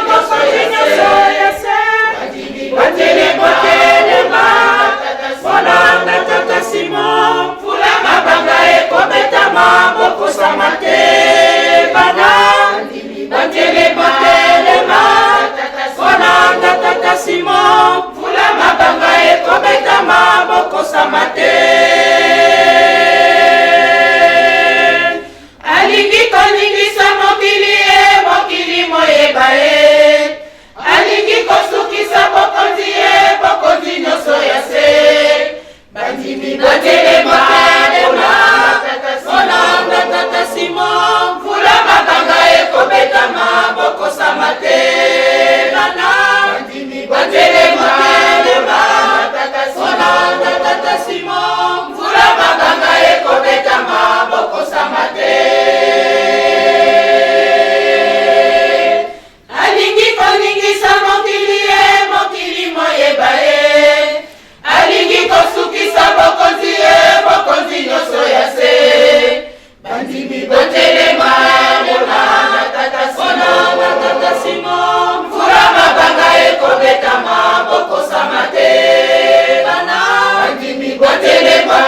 bokonzi nyonso ya se. Bandimi botelema, bolanda tata Simon. Mvula mabanga ekobetama, bokosama te. Bana batelema, bolanda tata Simon. Mvula mabanga ekobetama, bokosama te. Alingi koningisa mokili ye, mokili moyeba ye. Alingi kosukisa bokonzi ye, bokonzi nyonso ya se. Bandimi botelema, bolanda tata Simon. Mvula mabanga ekobetama, bokosama te. Bandimi botelema, bolanda tata Simon. Mvula mabanga ekobetama, bokosama te. Alingi koningisa mokili ye, mokili moyeba ye. Alingi kosukisa bokonzi ye, bokonzi nyonso ya se. Bandimi botelema, bolanda tata Simon. Mvula mabanga ekobetama, bokosama te. Bandimi botelema,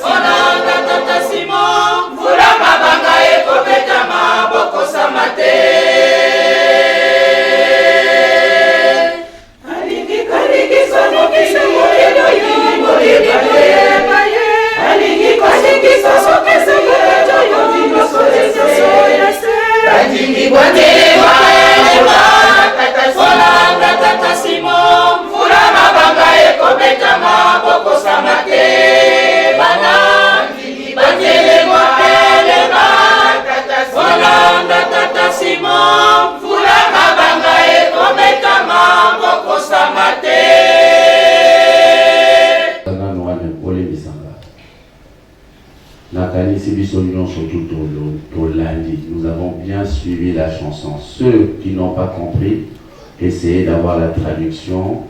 bolanda tata Simon. Mvula mabanga ekobetama, bokosama te. Alingi koningisa mokili ye, mokili moyeba ye. Alingi kosukisa bokesi ye, bokonzi nyonso ya se. Bandimi botelema, bolanda tata Simon. Mvula mabanga ekobetama, bokosama te. Bandimi botelema, bolanda tata Simon. Mvula mabanga ekobetama, bokosama te. Nanu wana olimbisanga, nakanisi biso nyonso tu tolandi, nous avons bien suivi la chanson. Ceux qui n'ont pas compris, essayez d'avoir la traduction,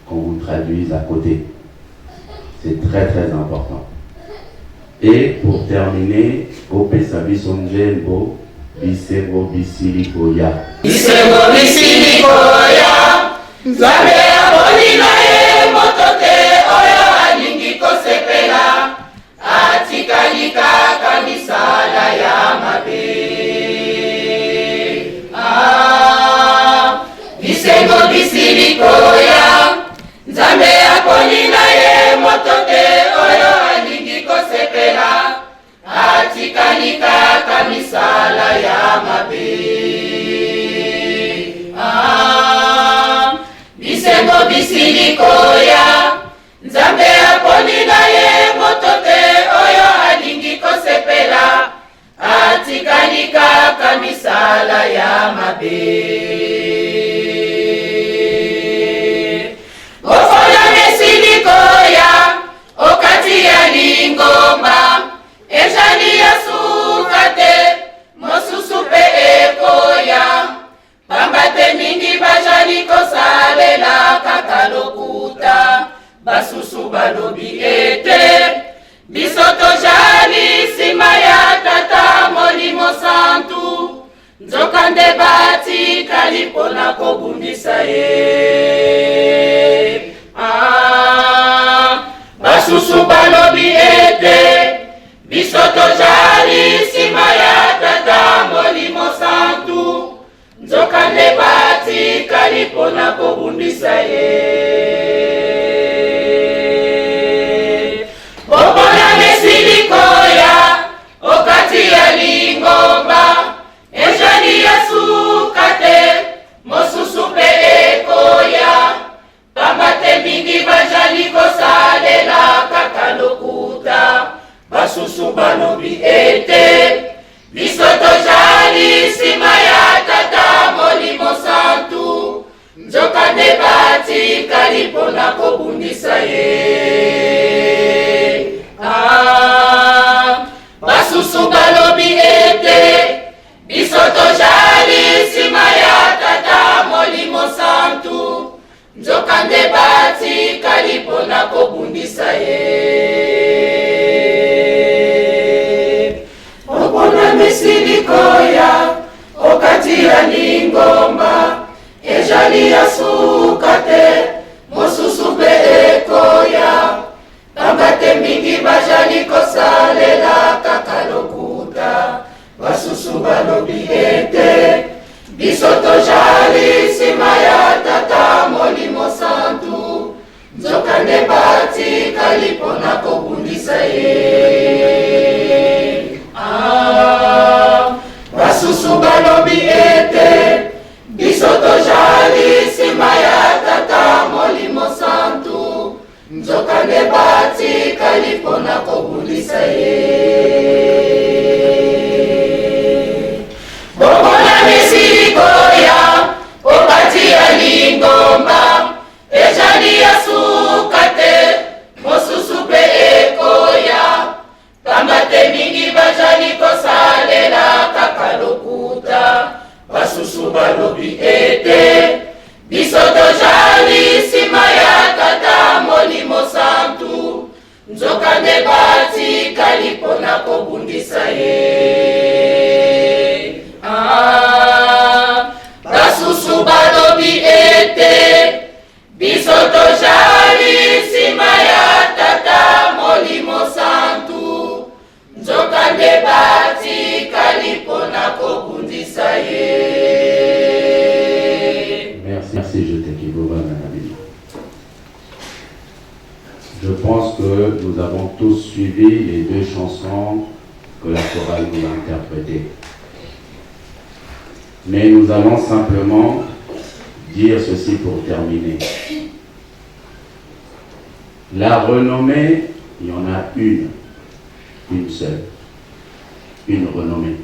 qu'on vous traduise à côté. C'est très très important. Et pour terminer, opesa biso nzembo Bisengo bisili koya. Bisengo bisili koya, Nzambe aponi na ye moto te oyo alingi kosepela, atikali kaka misala ya mabe. Ah, bisengo bisili koya, Nzambe aponi na ye moto te oyo alingi kosepela, atikali kaka misala ya mabe. Ah, bisengo bisili koya, Nzambe aponi na ye moto te oyo alingi kosepela, atikali kaka misala ya mabe. Bofolami esili koya okati ya lingomba, ezali ya suka te, mosusu mpe ekoya. Pamba te mingi bazali kosalela kaka lokuta, basusu balobi ete biso tozali nsima ya tata Molimo Santu, nzokande batikali mpona kobundisa ye. Ah, basusu balobi ete Biso tojali nsima ya Tata Molimo Santu, nzokande batikali mpo na kobundisa ye. Boponami esili koya okati ya lingomba, ezali ya suka te, mosusu mpe ekoya. Pamba te mingi bajali kosalela kaka lokuta, basusu balobi ete biso tojali nsima ya Tata Molimo Santu, nzokande batikali mpo na kobundisa ye. Ah, basusu balobi ete biso tojali nsima ya Tata Molimo Santu, nzokande batikali mpo na kobundisa ye. Opona misili koya okati ya lingomba, ezali ya suka te, mosusu mpe ekoya. Pamba te mingi bajali kosalela kaka lokuta, basusu balobi ete biso tojali nsima ya Tata Molimo Santu, nzokande batikali mpo na kobundisa ye. Ah, basusu balobi ete biso tojali nsima ya Tata Molimo Santu, nzokande batikali mpo na kobundisa ye. Bomona misili koya okati ya lingomba, ezali ya suka te, mosusu mpe ekoya. Pamba te mingi bajali kosalela kaka lokuta, basusu balobi ete biso tojali nsima ya Tata Molimo Santu, nzokande batikali mpo na kobundisa ye. Ah, basusu balobi ete biso tojali nsima ya Tata Molimo Santu, nzokande batikali mpo na kobundisa ye. Merci, merci, je t'équivoque, Je pense que nous avons tous suivi les deux chansons que la chorale nous a interprétées. Mais nous allons simplement dire ceci pour terminer. La renommée, il y en a une, une seule, une renommée.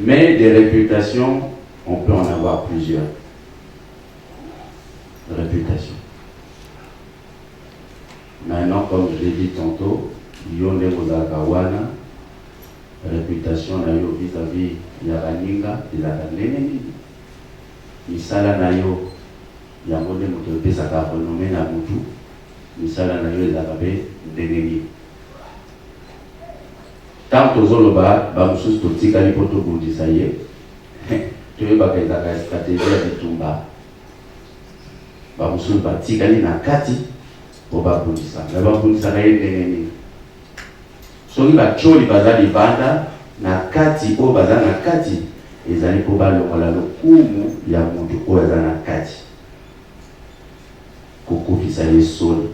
Mais des réputations, on peut en avoir plusieurs. Réputation. Maintenant, comme je l'ai dit tantôt, yo nde ozalaka wana, réputation na yo vis-à-vis ya baninga ezalaka ndenge nini? Misala na yo, yango nde moto epesaka renommée na mutu, misala na yo ezalaka mpe ndenge nini? Ntango tozoloba bamosusu totikali mpo tobundisa ye, toyebaka ezalaka stratégie ya bitumba. Bamosusu batikali na kati mpo babundisa. Me babundisaka ye ndenge nini? Soki batioli baza libanda, na kati oyo baza na kati ezali mpo balongola lokumu ya moto oyo aza na kati, kokokisa ye soni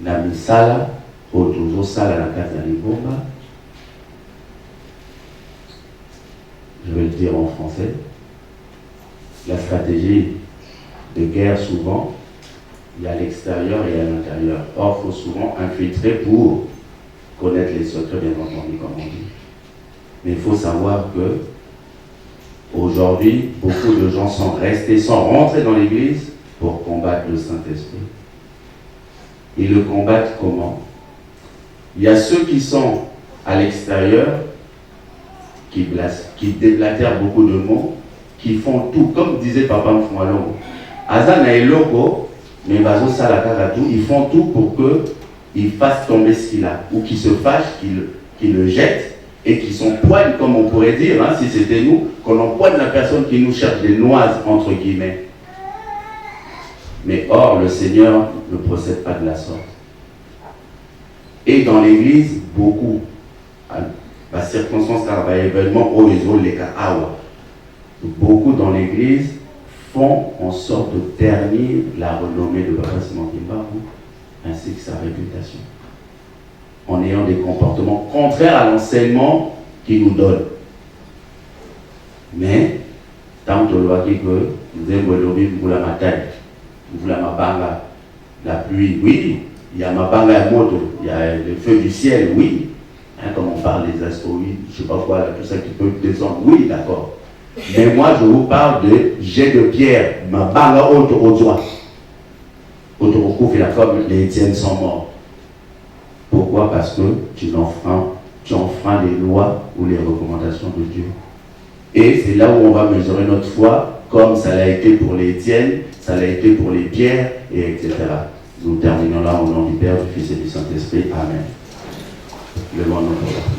na misala oyo tozosala na kati ya lingomba. Je vais le dire en français. La stratégie de guerre, souvent, il y a l'extérieur et à l'intérieur. Or, il faut souvent infiltrer pour connaître les secrets, bien entendu, comme on dit. Mais il faut savoir que aujourd'hui, beaucoup de gens sont restés, sont rentrés dans l'église pour combattre le Saint-Esprit. Ils le combattent comment? Il y a ceux qui sont à l'extérieur, qui, qui déblatèrent beaucoup de mots, qui font tout, comme disait Papa Mfoualongo. Aza na eloko, mais bazosala kaka tout, ils font tout pour que il fasse tomber ce qu'il a, ou qu'il se fâche, qu'il le jette, et qu'ils s'empoignent, comme on pourrait dire, hein, si c'était nous, qu'on empoigne la personne qui nous cherche des noises, entre guillemets. Mais or, le Seigneur ne procède pas de la sorte. Et dans l'église, beaucoup, ba circonstances kaka ba événements oyo ezoleka awa, beaucoup dans l'église font en sorte de ternir la renommée de Papa Simon Kimbangu ainsi que sa réputation, en ayant des comportements contraires à l'enseignement qu'il nous donne. Mais tant tolobaki que nzembo elobi mbula matadi, mbula mabanga, la pluie, oui, il y a mabanga ya moto, il y a le feu du ciel, oui. Hein, comme on parle des astéroïdes, je sais pas quoi, là, tout ça qui peut descendre, oui, d'accord. Mais moi, je vous parle de jet de pierre, mabanga auto au droit. Auto comme les Étienne sont morts. Pourquoi? Parce que tu enfreins les lois ou les recommandations de Dieu. Et c'est là où on va mesurer notre foi, comme ça l'a été pour les Étienne, ça l'a été pour les Pierre, et etc. Nous terminons là au nom du Père, du Fils et du Saint-Esprit. Amen. Levons-nous pour la prière.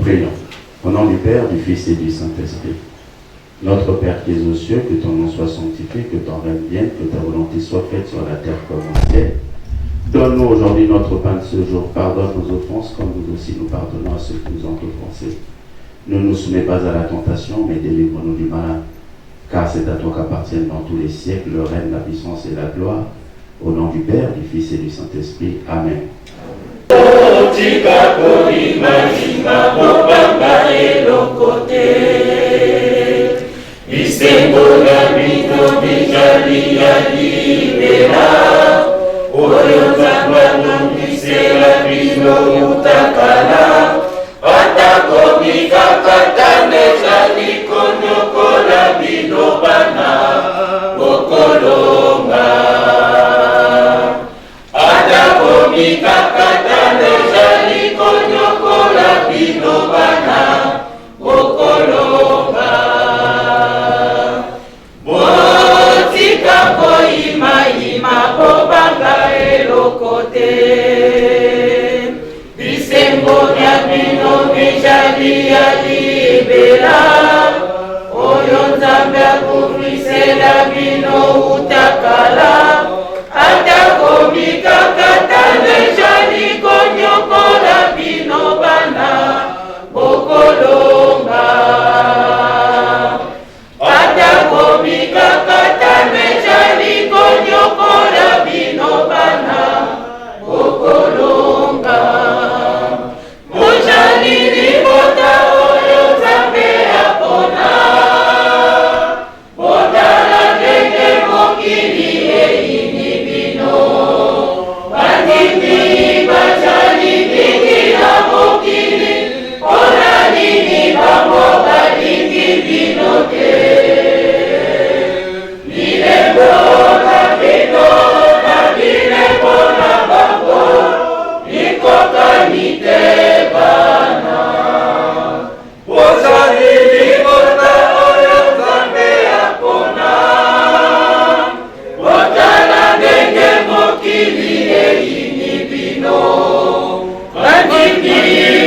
Prions. Au nom du Père, du Fils et du Saint-Esprit. Notre Père qui es aux cieux, que ton nom soit sanctifié, que ton règne vienne, que ta volonté soit faite sur la terre comme au ciel. Donne-nous aujourd'hui notre pain de ce jour. Pardonne nos offenses comme nous aussi nous pardonnons à ceux qui nous ont offensés. Ne nous soumets pas à la tentation, mais délivre-nous du malin. Car c'est à toi qu'appartiennent dans tous les siècles le règne, la puissance et la gloire. Au nom du Père, du Fils et du Saint-Esprit. Amen. Tika koyimayima bobanga eloko te bisengo na bino bizali ya libela oyo Nzambe abongisela bino uta kala atako mikakatano ezali konyokola bino bana bokolonga atako mikakatano ezali konyokola bino bana bokolonga botika koyimayima bobanga eloko te bisengo na bino bizali ya libela oyo Nzambe abongisela bino uta kala atako mikakatano ezali konyokola bino bana bokolonga atako mikakatano ezali konyokola bino bana bokolonga bozali libota oyo Nzambe apona botala ndenge mokili eyini bino bandimi bazali mingi na mokili mpona nini bango balingi bino te bilembo na bino na bilembo na bango bikokani te bana bozali libota oyo Nzambe apona botala ndenge mokili eyini bino bandimi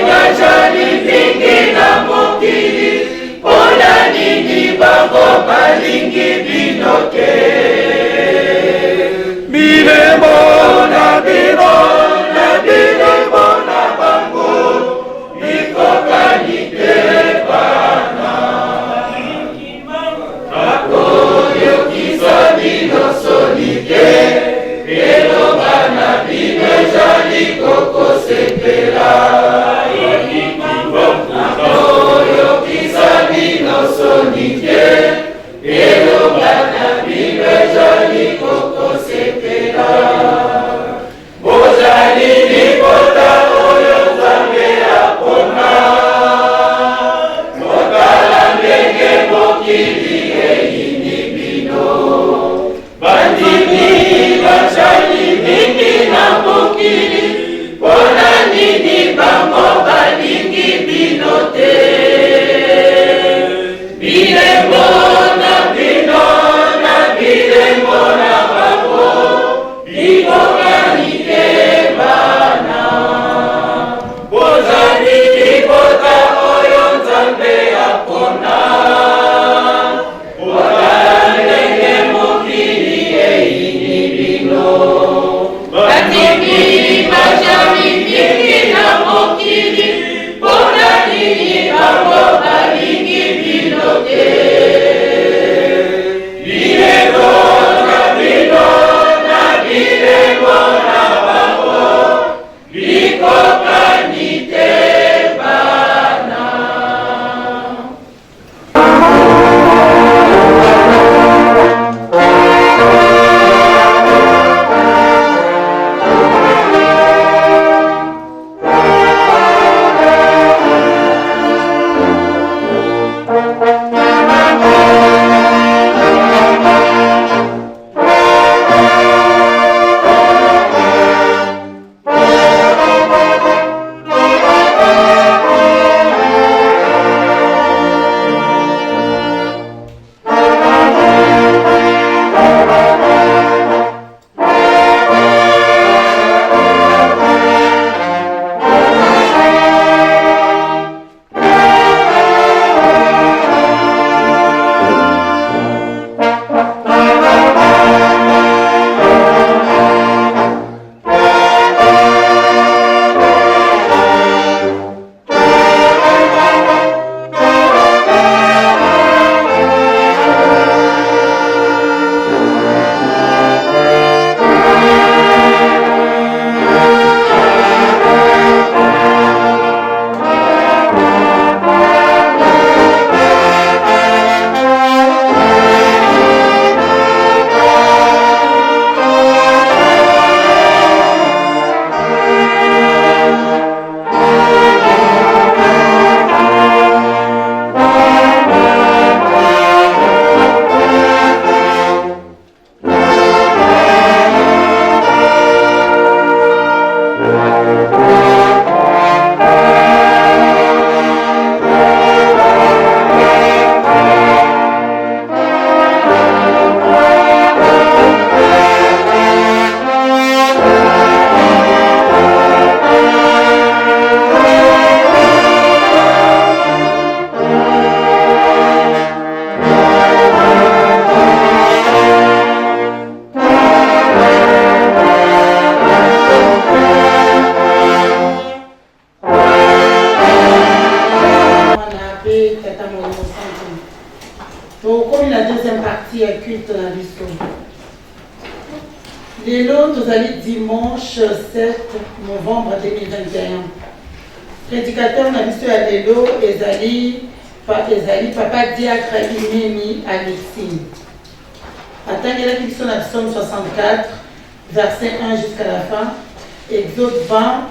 bazali mingi na mokili mpona nini bango balingi bino te bilembo na bino na bilembo na bango bikokani te bana nakoyokisa bino soni te elonga na bino ezali kokosepela nakoyokisa bino soni te elonga na bino. partie ya culte na biso. Lelo tozali dimanche 7 novembre 2021. Prédicateur na biso ya lelo ezali ezali papa diacre Imeni Alexis. Atangelaki biso na psaume 64 verset 1 jusqu'à la fin, Exode 20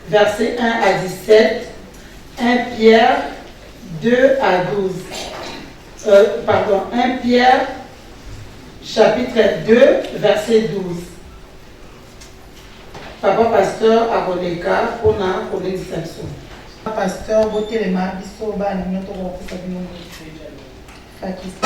verset 1 à 17, 1 Pierre 2 à 12. Pardon, 1 Pierre chapitre 2 verset 12. Papa pasteur akoleka mpona kolendisa biso. Pasteur botelema biso bana bino tokopesa bino fakisi.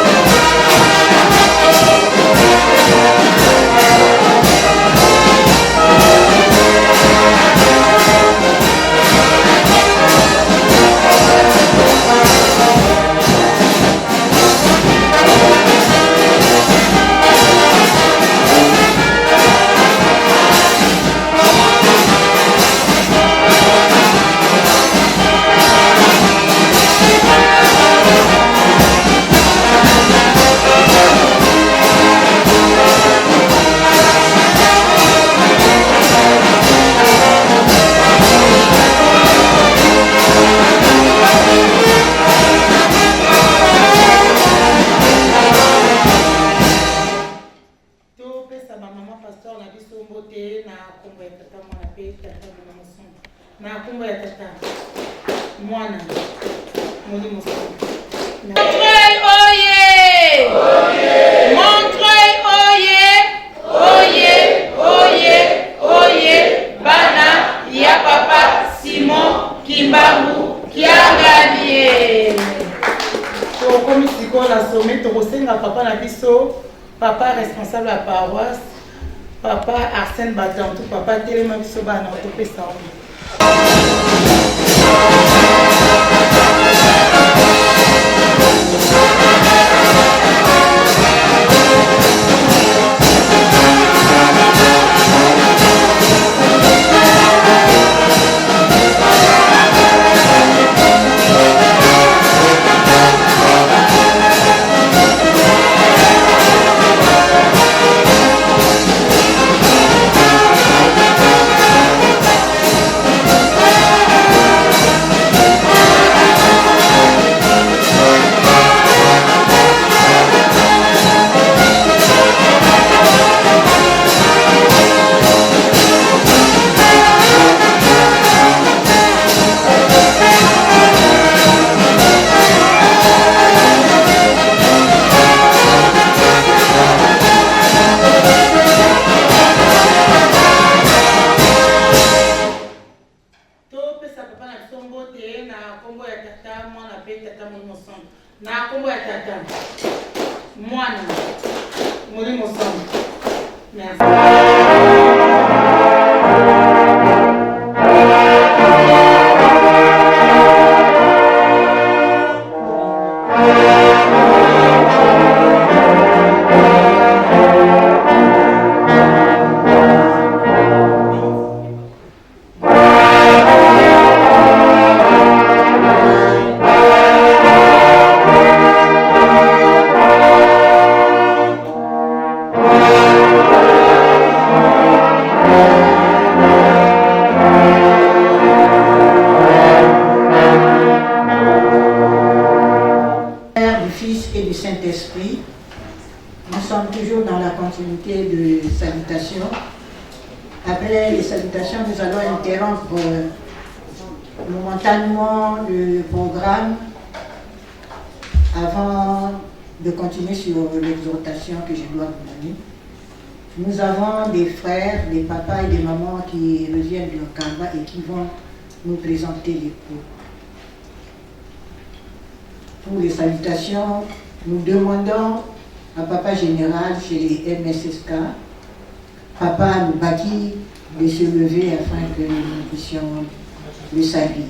Topesa bamama pasteur na biso mbote na nkombo ya tata mwana mpe tata mwana mosantu na nkombo ya tata mwana molimo santu. Montreuil oye! Montreuil oye! Oye, oye, oye, bana ya papa Simon Kimbangu Kiangani. Tokomi sikoyo na sommet, tokosenga papa na biso, papa responsable ya paroisse, papa Arsène Batantu, papa telema biso bana topesa yango. Topesa papa na biso mbote na nkombo ya tata mwana mpe tata molimo santu na nkombo ya tata mwana molimo santu. Merci. Père, du Fils et du Saint-Esprit, nous sommes toujours dans la continuité de salutations. Après les salutations, nous allons interrompre momentanément le programme avant de continuer sur l'exhortation que je dois vous donner. Nous avons des frères, des papas et des mamans qui reviennent de Kamba et qui vont nous présenter les cours. Pour les salutations, nous demandons à Papa Général chez les MSSK, Papa Lubaki, de se lever afin que nous puissions le saluer.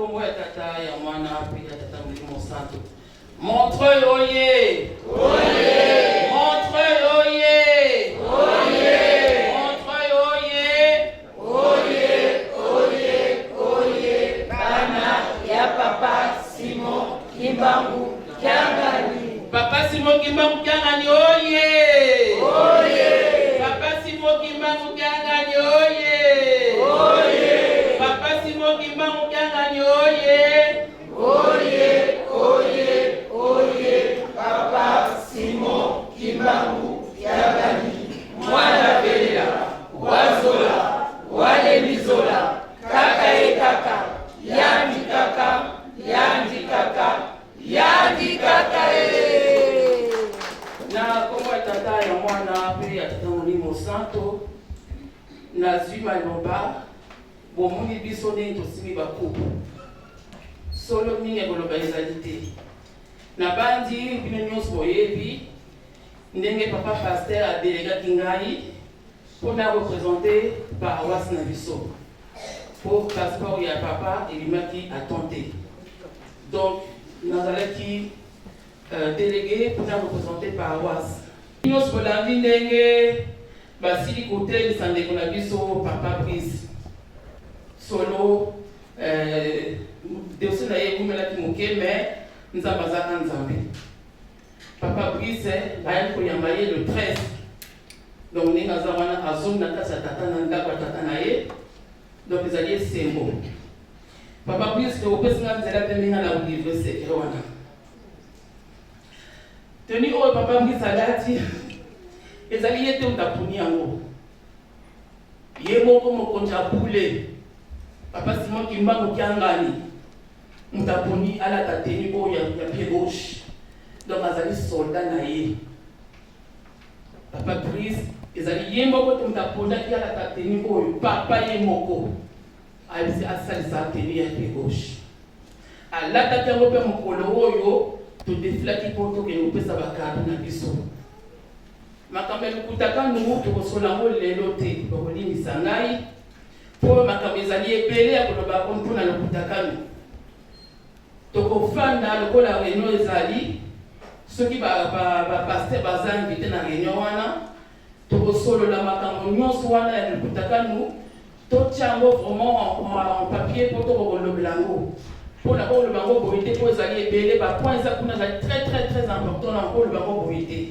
nkombo ya Tata, ya Mwana mpe ya Tata Molimo Santo. Montreuil oye! Oye! Montreuil oye! Oye! Montreuil oye! Oye, oye, oye, bana ya papa Simon Kimbangu Kiangani. Papa Simon Kimbangu Kiangani oye! Oye! Papa Simon Kimbangu Kiangani oye! Oye! Papa Simon Kimbangu Kiangani oye! Oye, oye, oye, papa Simon Kimbangu Kiangani. Mwana belela, wazola, walemizola, kaka ye kaka, yandi kaka, yandi kaka, yandi kaka ye. Na nkombo ya Tata, ya Mwana mpe ya Tata Molimo Santo, nazwi maloba. Bomoni biso ndenge tosimbi bakupu. Solo mingi ya koloba ezali te. Nabanzi bino nyonso boyebi ndenge papa pasteur adelegaki ngai mpo na represente paroisse na biso mpo passeport ya papa ebimaki à temps te. Donc nazalaki delegue mpo na represente paroisse. Nyonso bolandi ndenge basili kotelemisa ndeko na biso papa Brice Solo. Dossier na ye ewumelaki moke, mais Nzambe azalaka Nzambe. Papa Brice bayaki koyamba ye le 13, donc ndenge aza wana azongi na kati ya tata na ndako ya tata na ye, donc ezali esengo. Papa Brice, opesi nga nzela te ndenge na kolivre secret wana. Tenue oyo papa Brice alati ezali ye te moto aponi yango, ye moko mokonzi ya bule papa Simon Kimbangu Kiangani moto aponi alata tenue oyo ya pied gauche, donc azali soldat na ye. Papa Brice ezali ye moko te moto aponaki alata tenue oyo, papa ye moko ayebisi asalisa tenue ya pied gauche. Alataki yango mpe mokolo oyo todefilaki mpo tokende kopesa bakado na biso. Makambo ya lokuta kanu tokosola yango lelo te, bakolimbisa ngai mpo makambo ezali ebele ya koloba mpo na lokuta kanu. Tokofanda lokola reunion ezali, soki ba pasteur baza invité na reunion wana, tokosolola makambo nyonso wana ya lokuta kanu, totia yango vraiment en papier mpo tokokolobela yango. Mpona koloba yango boye te, mpo ezali ebele, bapoint eza kuna ezali très très très important na koloba yango boye te.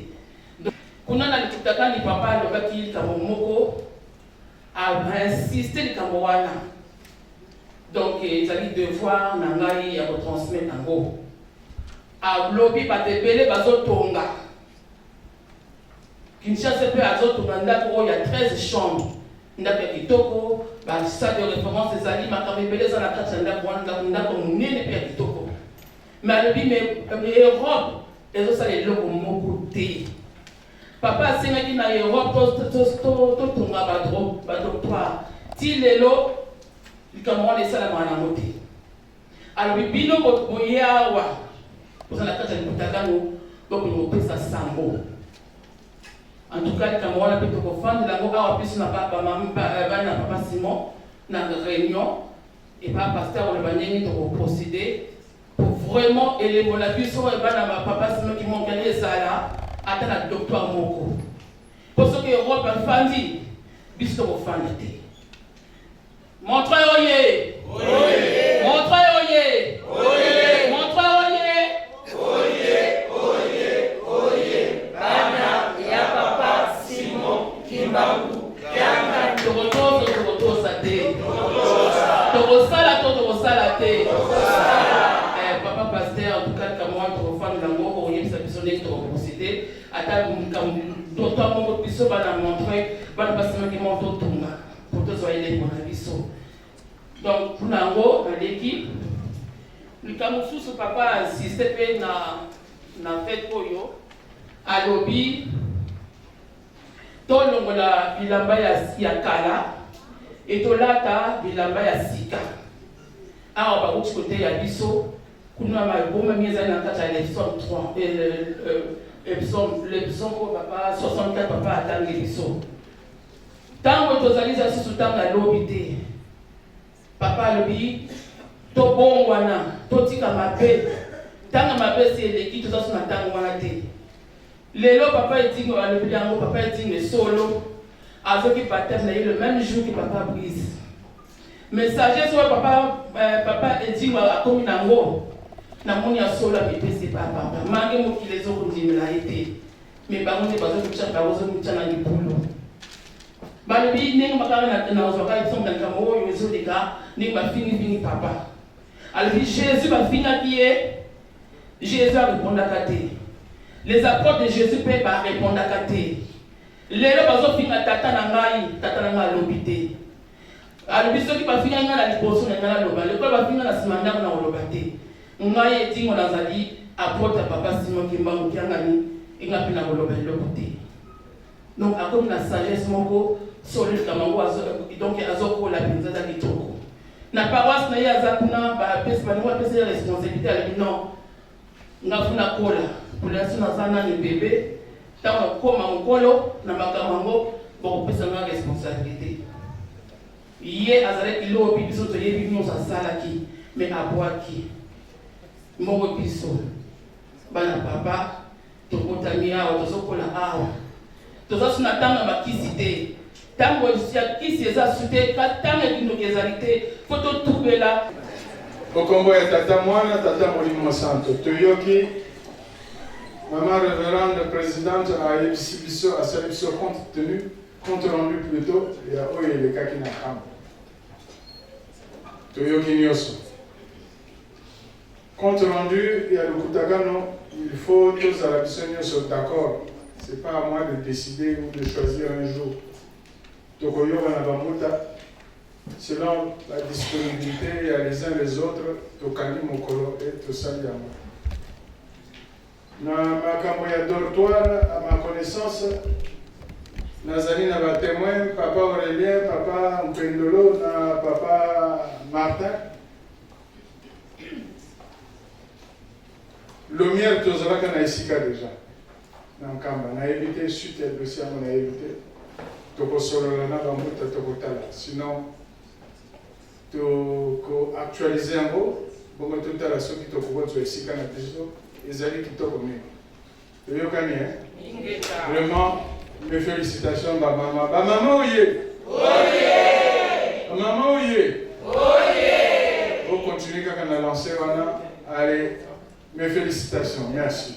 Kuna na lokuta kani, papa alobaki likambo moko, ainsiste likambo wana, donc ezali devoir na ngai ya kotransmettre yango. Alobi bato ebele bazotonga Kinshasa, mpe azotonga ndako oyo ya 13 chambre, ndako ya kitoko, basalle de référence ezali, makambo ebele eza na kati ya ndako wana, ndako, ndako monene mpe ya kitoko. Mais alobi mais Europe ezosala eloko moko te. Papa asengaki na Europe totonga badortoir, ti lelo likambo wana esalamaka nango te. Alobi bino boye awa boza na kati ya likutakano, bokoki kopesa sango. En tout cas, likambo wana mpe tokofandela yango awa biso na bana na papa Simon na réunion epa pasteur, oloba ndenge tokoprocéder pour vraiment elembo na biso oyo bana papa Simon Kimbangu ezala ata na dortoir moko, mpo soki Europe afandi, biso tokofanda te. Montreuil oye! Montreuil oye! Montreuil oye! Oye, oye, oye, bana ya papa Simon Kimbangu Kiangani. Tokotosa, tokotosa te, tokosala to tokosala te. Papa pasteur, en tout cas likambo wana tokofanda yango, okoyebisa biso ndenge tokoprocéder, ata dortoir moko biso bana Montreuil, bana basimaki moko, totonga po tozwa elembo na biso. Donc mpona yango naleki. Likambo mosusu papa insiste mpe na fête oyo, alobi tolongola bilamba ya kala etolata bilamba ya sika. Awa bauti koteya biso kuna mabomami ezali na kati ya le psaume 3, psaume, le psaume oyo papa 64 papa atangi biso. Ntango tozali za susu ntango alobi te, papa alobi. Tobongwana, totika mabe. Ntango mabe esi eleki, toza so na ntango wana te. Lelo papa Edingo alobi yango, papa Edingo solo azoki baptême na ye le même jour que papa Brice. Mais sagesse oyo papa, papa Edingo akomi nango, namoni ya solo amipesi epa papa. Mange mokili ezokondimela ye te. Mais bango nde bazomitya bazomitya na libulu. Balobi ndenge bakaka nazwaka exemple na likambo oyo ezoleka ndenge bafingifingi papa. Alobi Jésus bafingaki ye, Jésus arépondaka te. Les apôtres de Jésus mpe barépondaka te. Lelo bazofinga tata na ngai, tata na ngai alobi te. Alobi soki bafingaki ngai na liboso na ngai naloba, lokola bafinga na nsima ndako na koloba te. Ngai Edingo nazali apôtre ya papa Simon Kimbangu Kiangani, enga mpe na koloba eloko te. Donc akomi na sagesse moko solo likambo yango, donc azokola mpenza, aza kitoko. Na paroisse na ye aza kuna, bapesi balingo bapesa ye responsabilité, alobi non, nga funa kola polasi naza nani bebe, ntango nakokoma mokolo na makambo yango bokopesa nga responsabilité. Ye azalaki lobi, biso toyebi nyonso asalaki, me abwaki moko. Biso bana papa tobotami awa, tozokola awa, toza so na ntango ya bakisi te. Ntango ya kisi eza su te, ntango ya kindoki ezali te, fo totubela. Okombo ya Tata, Mwana, Tata Molimo Santo. Toyoki mama révérende présidente ayebisi biso, asali biso compte tenu, compte rendu plutôt, ya oyo elekaki na kambo. Toyoki nyonso compte rendu ya Lukutakano. Il faut tozala biso nyonso d'accord. C'est pas à moi de décider ou de choisir un jour. Tokoyoka na bambuta selon la disponibilité ya les uns les autres. Tokangi mokolo e tosali yango. Na makambo ya dortoir, à ma connaissance, nazali na batémoin, papa Aurélien, papa Mpendolo na papa Martin Lumière. Tozalaka na esika déjà na Nkamba. Nayebi te suite ya dossier yango, nayebi te. Tokosolola na bambuta, tokotala. Sinon tokoactualiser yango bongo, totala soki tokokozwa esika na biso. Ezali kitoko mingi. Toyokani, hein? Vraiment, mes félicitations, bamama. Bamama oye, bamama oye, ocontinue kaka na lancée wana. Allez, mes félicitations, merci.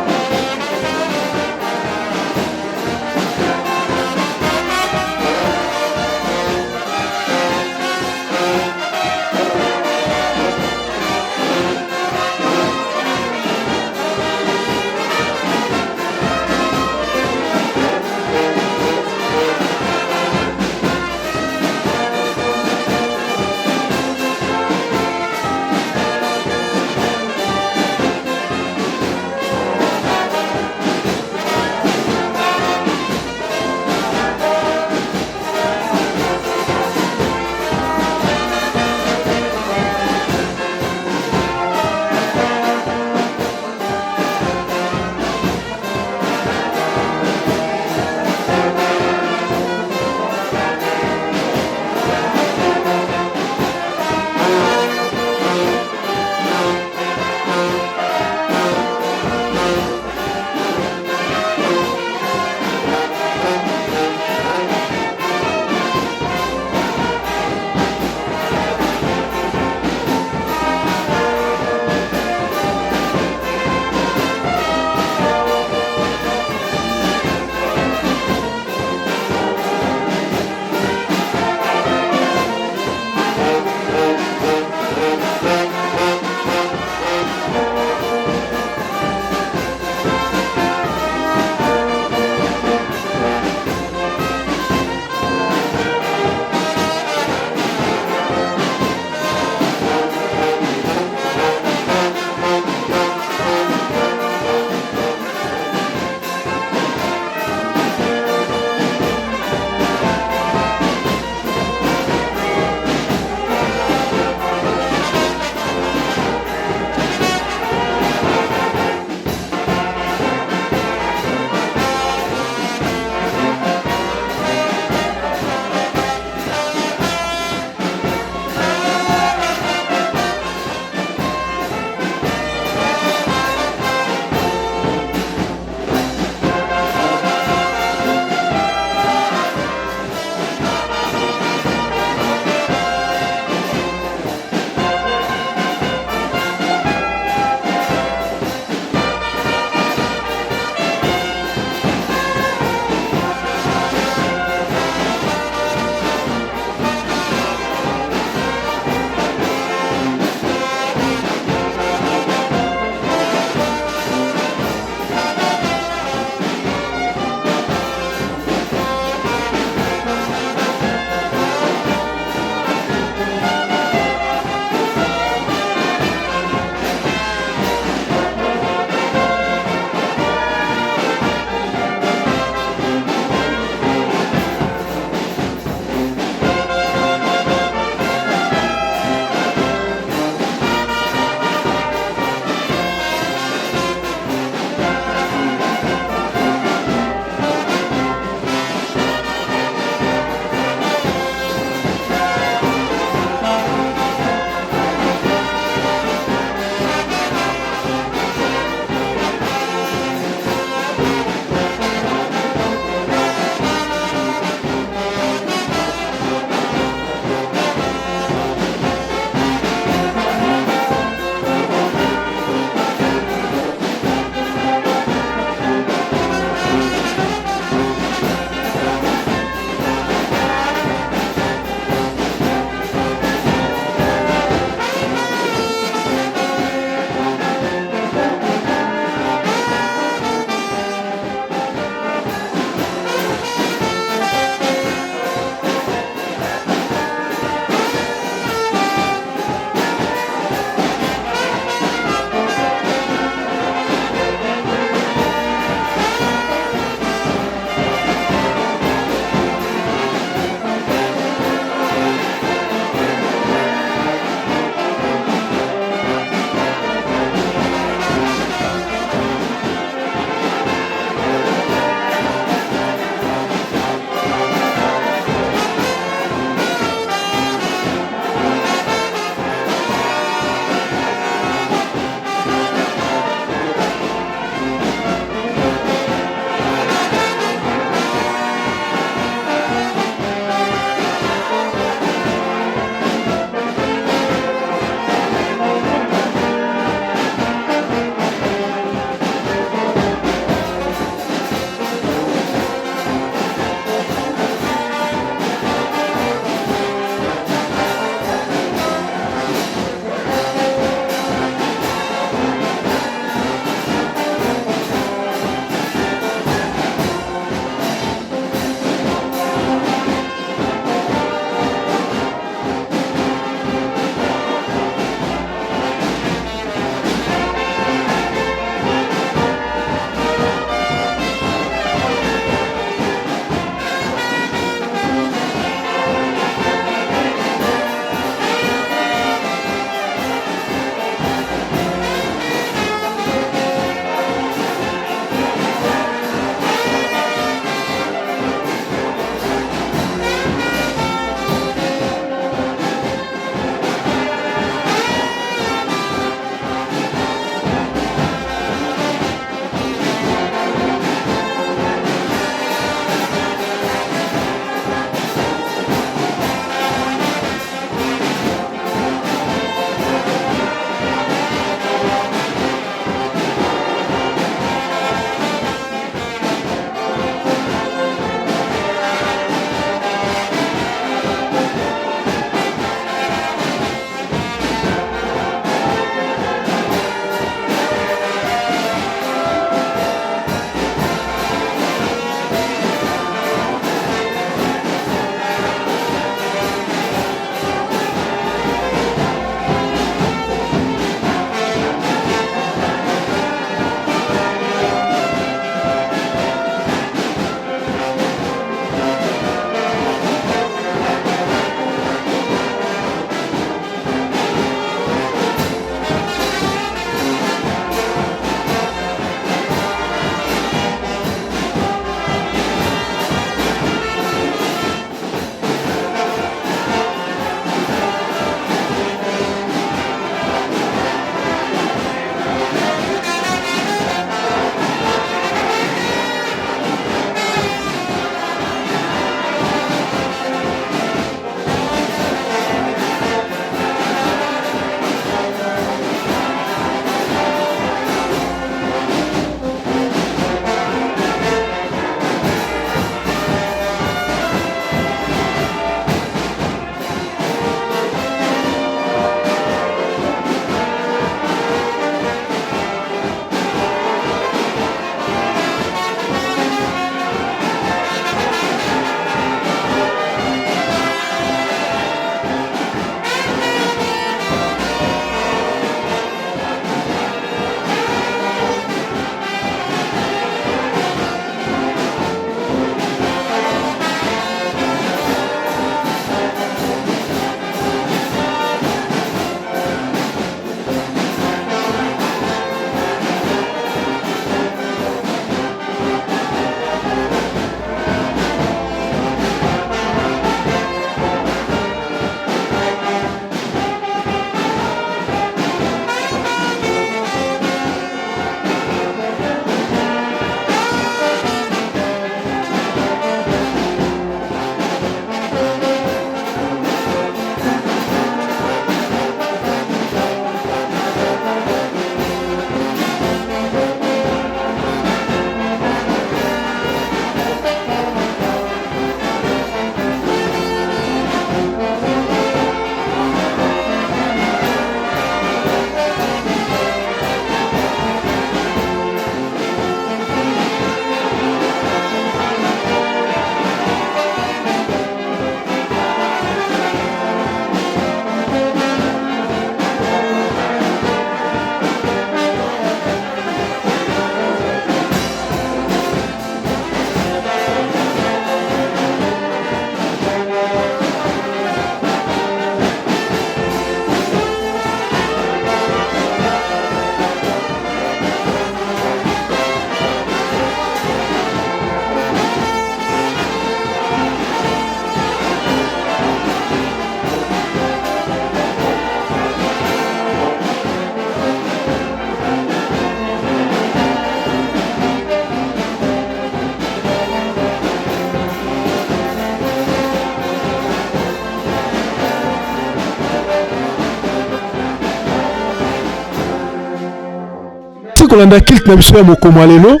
Kolanda culte na biso ya mokolo ya lelo.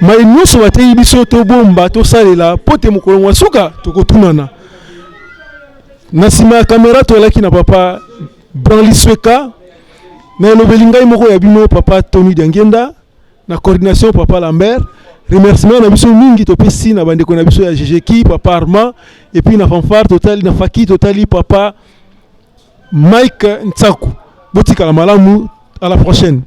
Mai nyonso bateyi biso, tobomba, tosalela mpo te mokolo mwa suka tokotunana. Na nsima ya kamera toyalaki na papa Branly Sweka, na elobeli ngai moko ya bino papa Tony Diangenda, na coordination papa Lambert. Remerciement na biso mingi topesi na bandeko na biso ya GGK, papa Armand, et puis na fanfare totali, na faki totali papa Mike Ntsaku. Botikala malamu, à la prochaine.